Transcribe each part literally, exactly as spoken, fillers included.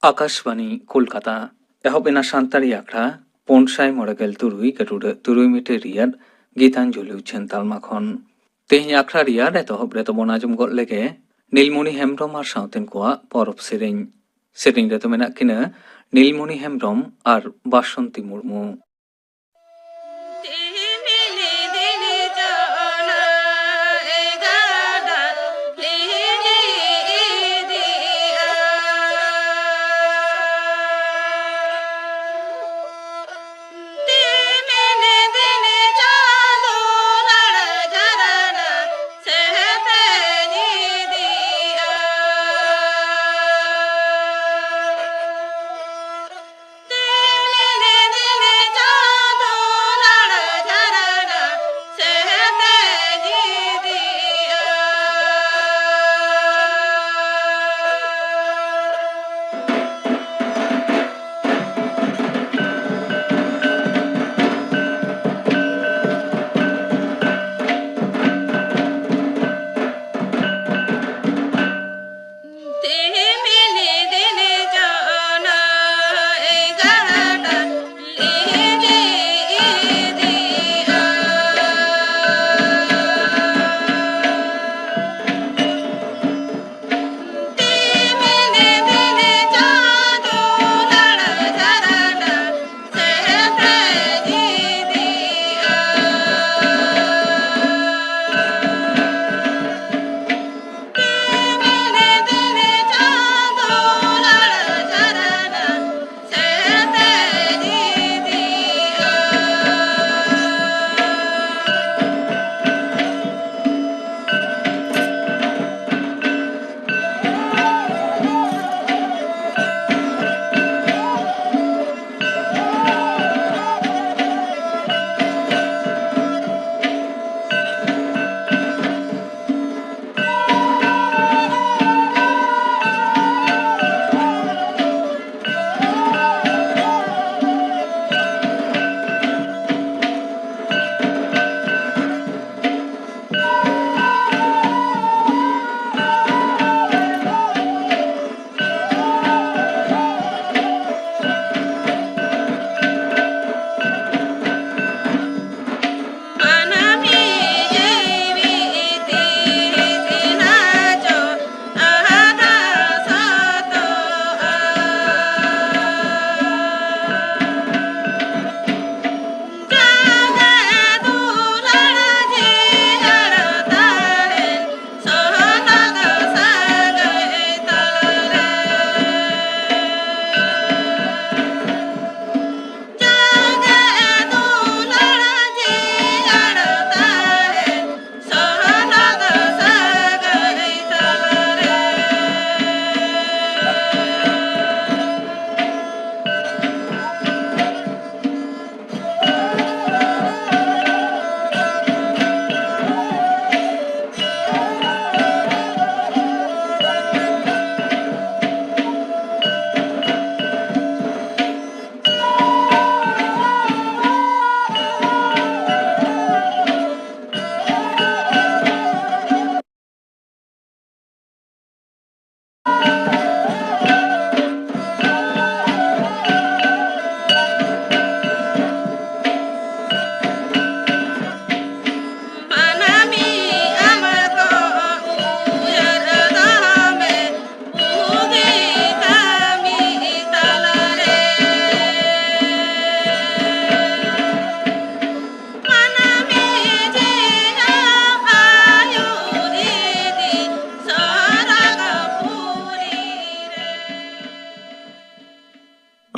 ᱟᱠᱟᱥᱵᱟᱱᱤ ᱠᱳᱞᱠᱟᱛᱟ᱾ ᱮᱦᱚᱵ ᱮᱱᱟ ᱥᱟᱱᱛᱟᱲᱤ ᱟᱠᱷᱲᱟ ᱯᱩᱱ ᱥᱟᱭ ᱢᱚᱬᱮ ᱜᱮᱞ ᱛᱩᱨᱩᱭ ᱜᱟᱹᱴᱩᱰᱟᱹᱜ ᱛᱩᱨᱩᱭ ᱢᱤᱴᱟᱨ ᱨᱮᱭᱟᱜ ᱜᱤᱛᱟᱧᱡᱚᱞᱤ ᱩᱪᱷᱟᱹᱱ ᱛᱟᱞᱢᱟ ᱠᱷᱚᱱ᱾ ᱛᱮᱦᱮᱧ ᱟᱠᱷᱲᱟ ᱨᱮᱭᱟᱜ ᱮᱛᱚᱦᱚᱵ ᱨᱮᱫᱚ ᱵᱚᱱ ᱟᱸᱡᱚᱢ ᱜᱚᱫ ᱞᱮᱜᱮ ᱱᱤᱞᱢᱚᱱᱤ ᱦᱮᱢᱵᱽᱨᱚᱢ ᱟᱨ ᱥᱟᱶᱛᱮᱱ ᱠᱚᱣᱟᱜ ᱯᱚᱨᱚᱵᱽ ᱥᱮᱨᱮᱧ᱾ ᱥᱮᱨᱮᱧ ᱨᱮᱫᱚ ᱢᱮᱱᱟᱜ ᱠᱤᱱᱟ ᱱᱤᱞᱢᱚᱱᱤ ᱦᱮᱢᱵᱽᱨᱚᱢ ᱟᱨ ᱵᱟᱥᱚᱱᱛᱤ ᱢᱩᱨᱢᱩ᱾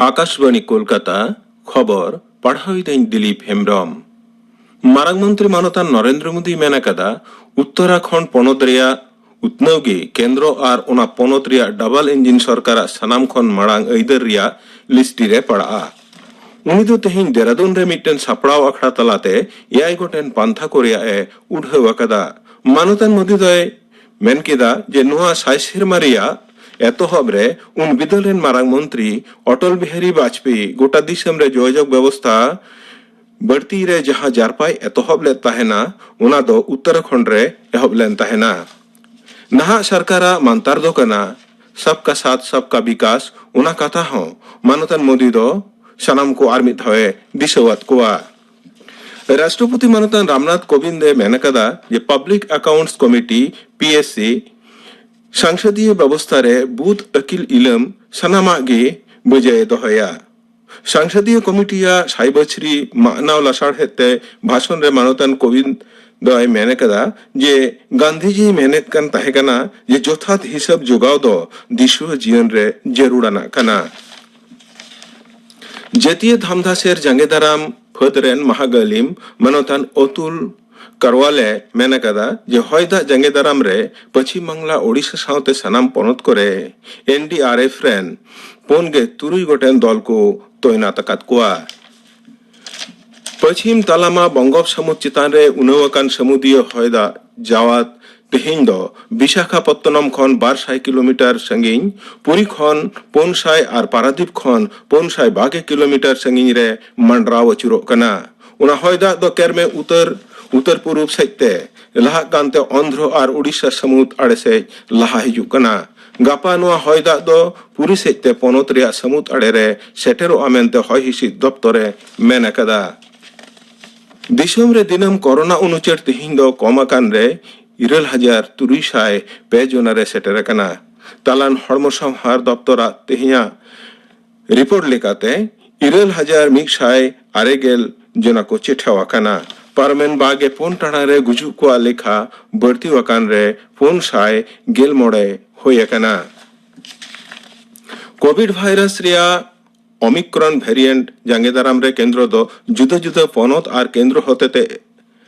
ᱟᱠᱟᱥᱵᱟᱬᱤ ᱠᱳᱞᱠᱟᱛᱟ, ᱠᱷᱚᱵᱚᱨ ᱯᱟᱲᱦᱟᱣᱤᱫᱟᱹᱧ ᱫᱤᱞᱤᱯ ᱦᱮᱢᱵᱽᱨᱚᱢ᱾ ᱢᱟᱨᱟᱝ ᱢᱚᱱᱛᱨᱤ ᱢᱟᱱᱚᱛᱟᱱ ᱱᱚᱨᱮᱱᱫᱨᱚ ᱢᱳᱫᱤᱭ ᱢᱮᱱ ᱟᱠᱟᱫᱟ, ᱩᱛᱛᱚᱨᱟᱠᱷᱚᱸᱰ ᱯᱚᱱᱚᱛ ᱨᱮᱭᱟᱜ ᱩᱛᱱᱟᱹᱣ ᱜᱮ ᱠᱮᱱᱫᱨᱚ ᱟᱨ ᱚᱱᱟ ᱯᱚᱱᱚᱛ ᱨᱮᱭᱟᱜ ᱰᱟᱵᱚᱞ ᱤᱧᱡᱤᱱ ᱥᱚᱨᱠᱟᱨᱟᱜ ᱥᱟᱱᱟᱢ ᱠᱷᱚᱱ ᱢᱟᱲᱟᱝ ᱟᱹᱭᱫᱟᱹᱨ ᱨᱮᱭᱟᱜ ᱞᱤᱥᱴᱤ ᱨᱮ ᱯᱟᱲᱟᱜᱼᱟ᱾ ᱩᱱᱤ ᱫᱚ ᱛᱮᱦᱮᱧ ᱫᱮᱨᱟᱫᱩᱱ ᱨᱮ ᱢᱤᱫᱴᱮᱱ ᱥᱟᱯᱲᱟᱣ ᱟᱠᱷᱲᱟ ᱛᱟᱞᱟᱛᱮ ᱮᱭᱟᱭ ᱜᱚᱴᱮᱱ ᱯᱟᱱᱛᱷᱟ ᱠᱚ ᱨᱮᱭᱟᱜ ᱮ ᱩᱰᱷᱟᱹᱣ ᱟᱠᱟᱫᱟ᱾ ᱢᱟᱱᱚᱛᱟᱱ ᱢᱳᱫᱤ ᱫᱚᱭ ᱢᱮᱱ ᱠᱮᱫᱟ ᱡᱮ ᱱᱚᱣᱟ ᱥᱟᱭ ᱥᱮᱨᱢᱟ ᱨᱮᱭᱟᱜ ᱮᱛᱚᱦᱚᱵ ᱨᱮ ᱩᱱ ᱵᱤᱫᱟᱹᱞ ᱨᱮᱱ ᱢᱟᱨᱟᱝ ᱢᱚᱱᱛᱨᱤ ᱚᱴᱚᱞ ᱵᱤᱦᱟᱨᱤ ᱵᱟᱡᱽᱯᱮᱭᱤ ᱜᱚᱴᱟ ᱫᱤᱥᱚᱢ ᱨᱮ ᱡᱳᱜᱟᱡᱳᱜᱽ ᱵᱮᱵᱚᱥᱛᱷᱟ ᱵᱟᱹᱲᱛᱤ ᱨᱮ ᱡᱟᱦᱟᱸ ᱡᱟᱨᱯᱟᱭ ᱮᱛᱚᱦᱚᱵ ᱞᱮᱫ ᱛᱟᱦᱮᱱᱟ, ᱚᱱᱟ ᱫᱚ ᱩᱛᱛᱚᱨᱟᱠᱷᱚᱸᱰ ᱨᱮ ᱮᱦᱚᱵ ᱞᱮᱱ ᱛᱟᱦᱮᱱᱟ᱾ ᱱᱟᱦᱟᱜ ᱥᱚᱨᱠᱟᱨᱟᱜ ᱢᱟᱱᱛᱟᱨ ᱫᱚ ᱠᱟᱱᱟ ᱥᱟᱵᱠᱟ ᱥᱟᱛᱷ ᱥᱟᱵᱠᱟ ᱵᱤᱠᱟᱥ᱾ ᱚᱱᱟ ᱠᱟᱛᱷᱟ ᱦᱚᱸ ᱢᱟᱱᱚᱛᱟᱱ ᱢᱳᱫᱤ ᱫᱚ ᱥᱟᱱᱟᱢ ᱠᱚ ᱟᱨ ᱢᱤᱫ ᱫᱷᱟᱣ ᱮ ᱫᱤᱥᱟᱹᱣᱟᱫ ᱠᱚᱣᱟ᱾ ᱨᱟᱥᱴᱨᱚᱯᱚᱛᱤ ᱢᱟᱱᱚᱛᱟᱱ ᱨᱟᱢᱱᱟᱛᱷ ᱠᱳᱵᱤᱱᱫ ᱮ ᱢᱮᱱ ᱟᱠᱟᱫᱟ ᱡᱮ public accounts committee, P S C, ᱥᱟᱝᱥᱚᱫᱤᱭᱟᱹ ᱵᱮᱵᱚᱥᱛᱷᱟ ᱨᱮ ᱵᱩᱫ ᱟᱹᱠᱤᱞ ᱤᱞᱟᱹᱢ ᱥᱟᱱᱟᱢᱟᱜ ᱜᱮ ᱵᱟᱹᱡᱟᱹᱭ ᱫᱚᱦᱚᱭᱟ᱾ ᱥᱟᱝᱥᱚᱫᱤᱭᱟᱹ ᱠᱚᱢᱤᱴᱤᱭᱟᱜ ᱥᱟᱭ ᱵᱟᱹᱪᱷᱨᱤ ᱢᱟᱜᱱᱟᱣ ᱞᱟᱥᱟᱲᱦᱮᱫ ᱛᱮ ᱵᱷᱟᱥᱚᱱ ᱨᱮ ᱢᱟᱱᱚᱛᱟᱱ ᱠᱳᱵᱤᱱᱫ ᱫᱚᱭ ᱢᱮᱱ ᱟᱠᱟᱫᱟ ᱡᱮ ᱜᱟᱱᱫᱷᱤᱡᱤ ᱢᱮᱱᱮᱫ ᱠᱟᱱ ᱛᱟᱦᱮᱸ ᱠᱟᱱᱟ ᱡᱮ ᱡᱚᱛᱷᱟᱛ ᱦᱤᱥᱟᱹᱵ ᱡᱚᱜᱟᱣ ᱫᱚ ᱫᱤᱥᱩᱣᱟᱹ ᱡᱤᱭᱚᱱ ᱨᱮ ᱡᱟᱹᱨᱩᱲᱟᱱᱟᱜ ᱠᱟᱱᱟ᱾ ᱡᱟᱹᱛᱤᱭᱟᱹ ᱫᱷᱟᱢᱫᱷᱟᱥᱮᱨ ᱡᱟᱸᱜᱮ ᱫᱟᱨᱟᱢ ᱯᱷᱟᱹᱫᱽ ᱨᱮᱱ ᱢᱟᱦᱟᱜᱟᱹᱞᱤᱢ ᱢᱟᱱᱚᱛᱟᱱ ᱚᱛᱩᱞ ᱠᱟᱨᱣᱟᱞ ᱮ ᱢᱮᱱ ᱟᱠᱟᱫᱟ ᱡᱮ ᱦᱚᱭ ᱫᱟᱜ ᱡᱟᱸᱜᱮ ᱫᱟᱨᱟᱢ ᱨᱮ ᱯᱚᱪᱷᱤᱢ ᱵᱟᱝᱞᱟ, ᱳᱰᱤᱥᱟ ᱥᱟᱶᱛᱮ ᱥᱟᱱᱟᱢ ᱯᱚᱱᱚᱛ ᱠᱚᱨᱮ ᱮᱱ ᱰᱤ ᱟᱨ ᱮᱯᱷ ᱨᱮᱱ ᱯᱩᱱ ᱜᱮ ᱛᱩᱨᱩᱭ ᱜᱚᱴᱮᱱ ᱫᱚᱞ ᱠᱚ ᱛᱚᱭᱱᱟᱛ ᱟᱠᱟᱫ ᱠᱚᱣᱟ᱾ ᱯᱚᱪᱷᱤᱢ ᱛᱟᱞᱟᱢᱟ ᱵᱚᱝᱜᱳᱯ ᱥᱟᱹᱢᱩᱫ ᱪᱮᱛᱟᱱ ᱨᱮ ᱩᱱᱟᱹᱣ ᱟᱠᱟᱱ ᱥᱟᱹᱢᱩᱫᱤᱭᱟᱹ ᱦᱚᱭ ᱫᱟᱜ ᱡᱟᱣᱟᱫ ᱛᱮᱦᱮᱧ ᱫᱚ ᱵᱤᱥᱟᱠᱷᱟᱯᱚᱛᱛᱚᱱᱚᱢ ᱠᱷᱚᱱ ᱵᱟᱨ ᱥᱟᱭ ᱠᱤᱞᱳᱢᱤᱴᱟᱨ ᱥᱟᱺᱜᱤᱧ, ᱯᱩᱨᱤ ᱠᱷᱚᱱ ᱯᱩᱱ ᱥᱟᱭ ᱟᱨ ᱯᱟᱨᱟᱫᱤᱯ ᱠᱷᱚᱱ ᱯᱩᱱ ᱥᱟᱭ ᱵᱟᱜᱮ ᱠᱤᱞᱳᱢᱤᱴᱟᱨ ᱥᱟᱺᱜᱤᱧ ᱨᱮ ᱢᱟᱱᱰᱨᱟᱣ ᱟᱹᱪᱩᱨᱚᱜ ᱠᱟᱱᱟ᱾ ᱚᱱᱟ ᱦᱚᱭ ᱫᱟᱜ ᱫᱚ ᱠᱮᱨᱢᱮ ᱩᱛᱟᱹᱨ, ᱩᱛᱟᱹᱨ ᱯᱩᱨᱩᱵ ᱥᱮᱫ ᱛᱮ ᱞᱟᱦᱟᱜ ᱠᱟᱱᱛᱮ ᱚᱱᱫᱷᱨᱚ ᱟᱨ ᱩᱰᱤᱥᱟ ᱥᱟᱹᱢᱩᱫ ᱟᱲᱮ ᱥᱮᱫ ᱞᱟᱦᱟ ᱦᱤᱡᱩᱜ ᱠᱟᱱᱟ᱾ ᱜᱟᱯᱟ ᱱᱚᱣᱟ ᱦᱚᱭ ᱫᱟᱜ ᱫᱚ ᱯᱩᱨᱤ ᱥᱮᱫ ᱛᱮ ᱯᱚᱱᱚᱛ ᱨᱮᱭᱟᱜ ᱥᱟᱹᱢᱩᱫ ᱟᱲᱮ ᱨᱮ ᱥᱮᱴᱮᱨᱚᱜᱼᱟ ᱢᱮᱱᱛᱮ ᱦᱚᱭ ᱦᱤᱸᱥᱤᱫ ᱫᱚᱯᱛᱚᱨ ᱮ ᱢᱮᱱ ᱟᱠᱟᱫᱟ᱾ ᱫᱤᱥᱚᱢ ᱨᱮ ᱫᱤᱱᱟᱹᱢ ᱠᱚᱨᱳᱱᱟ ᱩᱱᱩᱪᱟᱹᱨ ᱛᱮᱦᱮᱧ ᱫᱚ ᱠᱚᱢ ᱟᱠᱟᱱ ᱨᱮ ᱤᱨᱟᱹᱞ ᱦᱟᱡᱟᱨ ᱛᱩᱨᱩᱭ ᱥᱟᱭ ᱯᱮ ᱡᱚᱱᱟ ᱨᱮ ᱥᱮᱴᱮᱨ ᱟᱠᱟᱱᱟ᱾ ᱛᱟᱞᱟᱱ ᱦᱚᱲᱢᱚ ᱥᱟᱶᱦᱟᱨ ᱫᱚᱯᱛᱚᱨᱟᱜ ᱛᱮᱦᱮᱧᱟᱜ ᱨᱤᱯᱳᱨᱴ ᱞᱮᱠᱟᱛᱮ ᱤᱨᱟᱹᱞ ᱦᱟᱡᱟᱨ ᱢᱤᱫ ᱥᱟᱭ ᱟᱨᱮ ᱜᱮᱞ ᱡᱚᱱᱟ ᱠᱚ ᱪᱮᱴᱷᱟᱣ ᱟᱠᱟᱱᱟ᱾ ᱯᱟᱨᱚᱢᱮᱱ ᱵᱟᱜᱮ ᱯᱩᱱ ᱴᱟᱲᱟᱝ ᱨᱮ ᱜᱩᱡᱩᱜ ᱠᱚᱣᱟᱜ ᱞᱮᱠᱷᱟ ᱵᱟᱹᱲᱛᱤ ᱟᱠᱟᱱ ᱨᱮ ᱯᱩᱱ ᱥᱟᱭ ᱜᱮᱞ ᱢᱚᱬᱮ ᱦᱩᱭ ᱟᱠᱟᱱᱟ᱾ ᱠᱳᱵᱷᱤᱰ ᱵᱷᱟᱭᱨᱟᱥ ᱨᱮᱭᱟᱜ ᱚᱢᱤᱠᱨᱚᱱ ᱵᱷᱮᱨᱤᱭᱮᱱᱴ ᱡᱟᱸᱜᱮ ᱫᱟᱨᱟᱢ ᱨᱮ ᱠᱮᱱᱫᱨᱚ ᱫᱚ ᱡᱩᱫᱟᱹ ᱡᱩᱫᱟᱹ ᱯᱚᱱᱚᱛ ᱟᱨ ᱠᱮᱱᱫᱨᱚ ᱦᱚᱛᱮᱛᱮ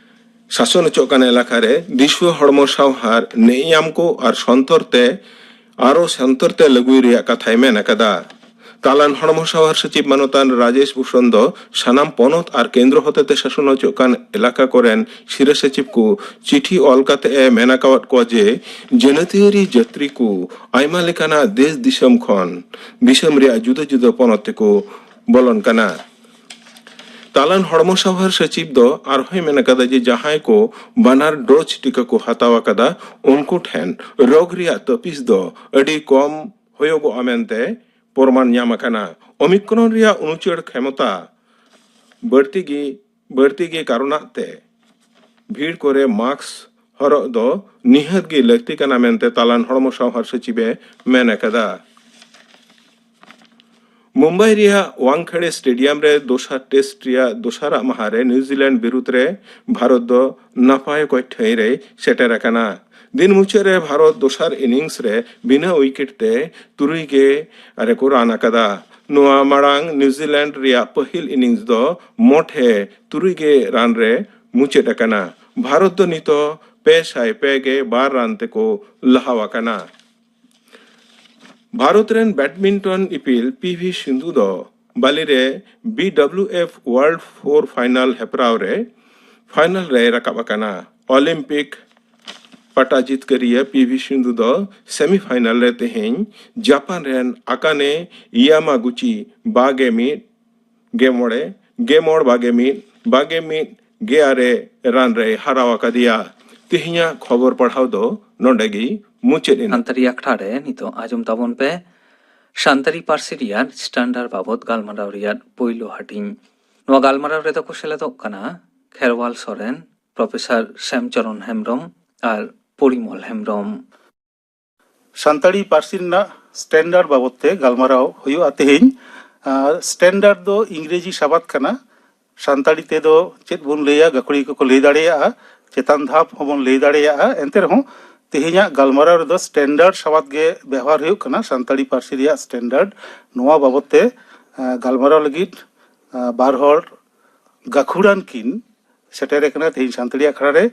ᱥᱟᱥᱚᱱ ᱦᱚᱪᱚᱜ ᱠᱟᱱ ᱮᱞᱟᱠᱟ ᱨᱮ ᱫᱤᱥᱩᱣᱟᱹ ᱦᱚᱲᱢᱚ ᱥᱟᱶᱦᱟᱨ ᱱᱮᱭᱟᱢ ᱠᱚ ᱟᱨ ᱥᱚᱱᱛᱚᱨ ᱛᱮ ᱟᱨᱚ ᱥᱚᱱᱛᱚᱨ ᱛᱮ ᱞᱟᱹᱜᱩᱭ ᱨᱮᱭᱟᱜ ᱠᱟᱛᱷᱟᱭ ᱢᱮᱱ ᱟᱠᱟᱫᱟ᱾ ᱛᱟᱞᱟᱱ ᱦᱚᱲᱢᱚ ᱥᱟᱶᱦᱟᱨ ᱥᱚᱪᱤᱵ ᱢᱟᱱᱚᱛᱟᱱ ᱨᱟᱡᱮᱥ ᱵᱷᱩᱥᱚᱱ ᱫᱚ ᱥᱟᱱᱟᱢ ᱯᱚᱱᱚᱛ ᱟᱨ ᱠᱮᱱᱫᱨᱚ ᱦᱚᱛᱮᱛᱮ ᱥᱟᱥᱚᱱ ᱦᱚᱪᱚᱜ ᱠᱟᱱ ᱮᱞᱟᱠᱟ ᱠᱚᱨᱮᱱ ᱥᱤᱨᱟᱹ ᱥᱚᱪᱤᱵ ᱠᱚ ᱪᱤᱴᱷᱤ ᱚᱞ ᱠᱟᱛᱮ ᱮ ᱢᱮᱱ ᱟᱠᱟᱣᱟᱫ ᱠᱚᱣᱟ ᱡᱮ ᱡᱟᱹᱱᱟᱹᱛᱤᱭᱟᱹᱨᱤ ᱡᱟᱹᱛᱨᱤ ᱠᱚ ᱟᱭᱢᱟ ᱞᱮᱠᱟᱱᱟᱜ ᱫᱮᱥ ᱫᱤᱥᱚᱢ ᱠᱷᱚᱱ ᱫᱤᱥᱚᱢ ᱨᱮᱭᱟᱜ ᱡᱩᱫᱟᱹ ᱡᱩᱫᱟᱹ ᱯᱚᱱᱚᱛ ᱛᱮᱠᱚ ᱵᱚᱞᱚᱱ ᱠᱟᱱᱟ᱾ ᱛᱟᱞᱟᱱ ᱦᱚᱲᱢᱚ ᱥᱟᱶᱦᱟᱨ ᱥᱚᱪᱤᱵ ᱫᱚ ᱟᱨᱦᱚᱸᱭ ᱢᱮᱱ ᱟᱠᱟᱫᱟ ᱡᱮ ᱡᱟᱦᱟᱸᱭ ᱠᱚ ᱵᱟᱱᱟᱨ ᱰᱳᱡᱽ ᱴᱤᱠᱟᱹ ᱠᱚ ᱦᱟᱛᱟᱣ ᱟᱠᱟᱫᱟ, ᱩᱱᱠᱩ ᱴᱷᱮᱱ ᱨᱳᱜᱽ ᱨᱮᱭᱟᱜ ᱛᱟᱹᱯᱤᱥ ᱫᱚ ᱟᱹᱰᱤ ᱠᱚᱢ ᱦᱩᱭᱩᱜᱚᱜᱼᱟ ᱢᱮᱱᱛᱮ ᱯᱨᱚᱢᱟᱱ ᱧᱟᱢ ᱟᱠᱟᱱᱟ᱾ ᱚᱢᱤᱠᱨᱚᱱ ᱨᱮᱭᱟᱜ ᱩᱱᱩᱪᱟᱹᱲ ᱠᱷᱮᱢᱚᱛᱟ ᱵᱟᱹᱲᱛᱤ ᱜᱮ ᱵᱟᱹᱲᱛᱤ ᱜᱮ ᱠᱟᱨᱚᱱᱟᱜ ᱛᱮ ᱵᱷᱤᱲ ᱠᱚᱨᱮ ᱢᱟᱥᱠ ᱦᱚᱨᱚᱜ ᱫᱚ ᱱᱤᱦᱟᱹᱛ ᱜᱮ ᱞᱟᱹᱠᱛᱤ ᱠᱟᱱᱟ ᱢᱮᱱᱛᱮ ᱛᱟᱞᱟᱱ ᱦᱚᱲᱢᱚ ᱥᱟᱶᱦᱟᱨ ᱥᱚᱪᱤᱵ ᱮ ᱢᱮᱱ ᱟᱠᱟᱫᱟ᱾ ᱢᱩᱢᱵᱟᱭ ᱨᱮᱭᱟᱜ ᱣᱟᱝᱠᱷᱮᱲᱮ ᱥᱴᱮᱰᱤᱭᱟᱢ ᱨᱮ ᱫᱚᱥᱟᱨ ᱴᱮᱥᱴ ᱨᱮᱭᱟᱜ ᱫᱚᱥᱟᱨᱟᱜ ᱢᱟᱦᱟ ᱨᱮ ᱱᱤᱣᱡᱤᱞᱮᱱᱰ ᱵᱤᱨᱩᱫᱽ ᱨᱮ ᱵᱷᱟᱨᱚᱛ ᱫᱚ ᱱᱟᱯᱟᱭ ᱚᱠᱚᱡ ᱴᱷᱟᱹᱭ ᱨᱮᱭ ᱥᱮᱴᱮᱨ ᱟᱠᱟᱱᱟ᱾ ᱫᱤᱱ ᱢᱩᱪᱟᱹᱫ ᱨᱮ ᱵᱷᱟᱨᱚᱛ ᱫᱚᱥᱟᱨ ᱤᱱᱤᱝᱥ ᱨᱮ ᱵᱤᱱᱟᱹ ᱩᱭᱠᱮᱴ ᱛᱮ ᱛᱩᱨᱩᱭ ᱜᱮ ᱨᱮᱠᱚ ᱨᱟᱱ ᱟᱠᱟᱫᱟ᱾ ᱱᱚᱣᱟ ᱢᱟᱲᱟᱝ ᱱᱤᱣᱡᱤᱞᱮᱱᱰ ᱨᱮᱭᱟᱜ ᱯᱟᱹᱦᱤᱞ ᱤᱱᱤᱝᱥ ᱫᱚ ᱢᱚᱴᱷᱮ ᱛᱩᱨᱩᱭ ᱜᱮ ᱨᱟᱱ ᱨᱮ ᱢᱩᱪᱟᱹᱫ ᱟᱠᱟᱱᱟ᱾ ᱵᱷᱟᱨᱚᱛ ᱫᱚ ᱱᱤᱛᱚᱜ ᱯᱮ ᱥᱟᱭ ᱯᱮ ᱜᱮ ᱵᱟᱨ ᱨᱟᱱ ᱛᱮᱠᱚ ᱞᱟᱦᱟ ᱟᱠᱟᱱᱟ᱾ ᱵᱷᱟᱨᱚᱛ ᱨᱮᱱ ᱵᱮᱰᱢᱤᱱᱴᱚᱱ ᱤᱯᱤᱞ ᱯᱤ ᱵᱷᱤ ᱥᱤᱱᱫᱷᱩ ᱫᱚ ᱵᱟᱞᱤ ᱨᱮ B W F world four final ᱦᱮᱯᱨᱟᱣ ᱨᱮ ᱯᱷᱟᱭᱱᱟᱞ ᱨᱮᱭ ᱨᱟᱠᱟᱵ ᱟᱠᱟᱱᱟ᱾ ᱚᱞᱤᱢᱯᱤᱠ ᱯᱟᱴᱟ ᱡᱤᱛᱠᱟᱹᱨᱤᱭᱟᱹ ᱯᱤ ᱵᱷᱤ ᱥᱤᱱᱫᱷᱩ ᱫᱚ ᱥᱮᱢᱤᱯᱷᱟᱭᱱᱟᱞ ᱨᱮ ᱛᱮᱦᱮᱧ ᱡᱟᱯᱟᱱ ᱨᱮᱱ ᱟᱠᱟᱱᱮ ᱭᱟᱢᱟᱜᱩᱪᱤ ᱵᱟᱜᱮ ᱢᱤᱫ ᱜᱮ ᱢᱚᱬᱮ, ᱜᱮ ᱢᱚᱬ ᱵᱟᱜᱮ ᱢᱤᱫ, ᱵᱟᱜᱮ ᱢᱤᱫ ᱜᱮ ᱟᱨᱮ ᱨᱟᱱ ᱨᱮᱭ ᱦᱟᱨᱟᱣ ᱟᱠᱟᱫᱮᱭᱟ᱾ ᱛᱮᱦᱮᱧᱟᱜ ᱠᱷᱚᱵᱚᱨ ᱯᱟᱲᱦᱟᱣ ᱫᱚ ᱱᱚᱰᱮ ᱜᱮ ᱢᱩᱪᱟᱹᱫ ᱮᱱᱟ᱾ ᱥᱟᱱᱛᱟᱲᱤ ᱟᱠᱷᱲᱟ ᱨᱮ ᱱᱤᱛᱚᱜ ᱟᱸᱡᱚᱢ ᱛᱟᱵᱚᱱ ᱯᱮ ᱥᱟᱱᱛᱟᱲᱤ ᱯᱟᱹᱨᱥᱤ ᱨᱮᱭᱟᱜ ᱥᱴᱮᱱᱰᱟᱨᱰ ᱵᱟᱵᱚᱛ ᱜᱟᱞᱢᱟᱨᱟᱣ ᱨᱮᱭᱟᱜ ᱯᱳᱭᱞᱳ ᱦᱟᱹᱴᱤᱧ᱾ ᱱᱚᱣᱟ ᱜᱟᱞᱢᱟᱨᱟᱣ ᱨᱮᱫᱚ ᱠᱚ ᱥᱮᱞᱮᱫᱚᱜ ᱠᱟᱱᱟ ᱠᱷᱮᱨᱣᱟᱞ ᱥᱚᱨᱮᱱ, ᱯᱨᱚᱯᱷᱮᱥᱚᱨ ᱥᱮᱢᱪᱚᱨᱚᱱ ᱦᱮᱢᱵᱨᱚᱢ ᱟᱨ ᱯᱚᱨᱤᱢᱚᱞ ᱦᱮᱢᱵᱨᱚᱢ᱾ ᱥᱟᱱᱛᱟᱲᱤ ᱯᱟᱹᱨᱥᱤ ᱨᱮᱱᱟᱜ ᱥᱴᱮᱱᱰᱟᱨᱰ ᱵᱟᱵᱚᱛ ᱛᱮ ᱜᱟᱞᱢᱟᱨᱟᱣ ᱦᱩᱭᱩᱜᱼᱟ ᱛᱮᱦᱮᱧ᱾ ᱟᱨ ᱥᱴᱮᱱᱰᱟᱨᱰ ᱫᱚ ᱤᱝᱨᱮᱡᱤ ᱥᱟᱵᱟᱫ ᱠᱟᱱᱟ᱾ ᱥᱟᱱᱛᱟᱲᱤ ᱛᱮᱫᱚ ᱪᱮᱫ ᱵᱚᱱ ᱞᱟᱹᱭᱟ, ᱜᱟᱹᱠᱷᱩᱲᱤᱭᱟᱹ ᱠᱚᱠᱚ ᱞᱟᱹᱭ ᱫᱟᱲᱮᱭᱟᱜᱼᱟ, ᱪᱮᱛᱟᱱ ᱫᱷᱟᱯ ᱦᱚᱸᱵᱚᱱ ᱞᱟᱹᱭ ᱫᱟᱲᱮᱭᱟᱜᱼᱟ᱾ ᱮᱱᱛᱮ ᱨᱮᱦᱚᱸ ᱛᱮᱦᱮᱧᱟᱜ ᱜᱟᱞᱢᱟᱨᱟᱣ ᱨᱮᱫᱚ ᱥᱴᱮᱱᱰᱟᱨᱰ ᱥᱟᱵᱟᱫ ᱜᱮ ᱵᱮᱣᱦᱟᱨ ᱦᱩᱭᱩᱜ ᱠᱟᱱᱟ, ᱥᱟᱱᱛᱟᱲᱤ ᱯᱟᱹᱨᱥᱤ ᱨᱮᱭᱟᱜ ᱥᱴᱮᱱᱰᱟᱨᱰ᱾ ᱱᱚᱣᱟ ᱵᱟᱵᱚᱛ ᱛᱮ ᱟᱸ, ᱜᱟᱞᱢᱟᱨᱟᱣ ᱞᱟᱹᱜᱤᱫ ᱟᱸ, ᱵᱟᱨ ᱦᱚᱲ ᱜᱟᱹᱠᱷᱩᱲᱟᱱ ᱠᱤᱱ ᱥᱮᱴᱮᱨ ᱟᱠᱟᱱᱟ ᱛᱮᱦᱮᱧ ᱥᱟᱱᱛᱟᱲᱤ ᱟᱠᱷᱲᱟ ᱨᱮ᱾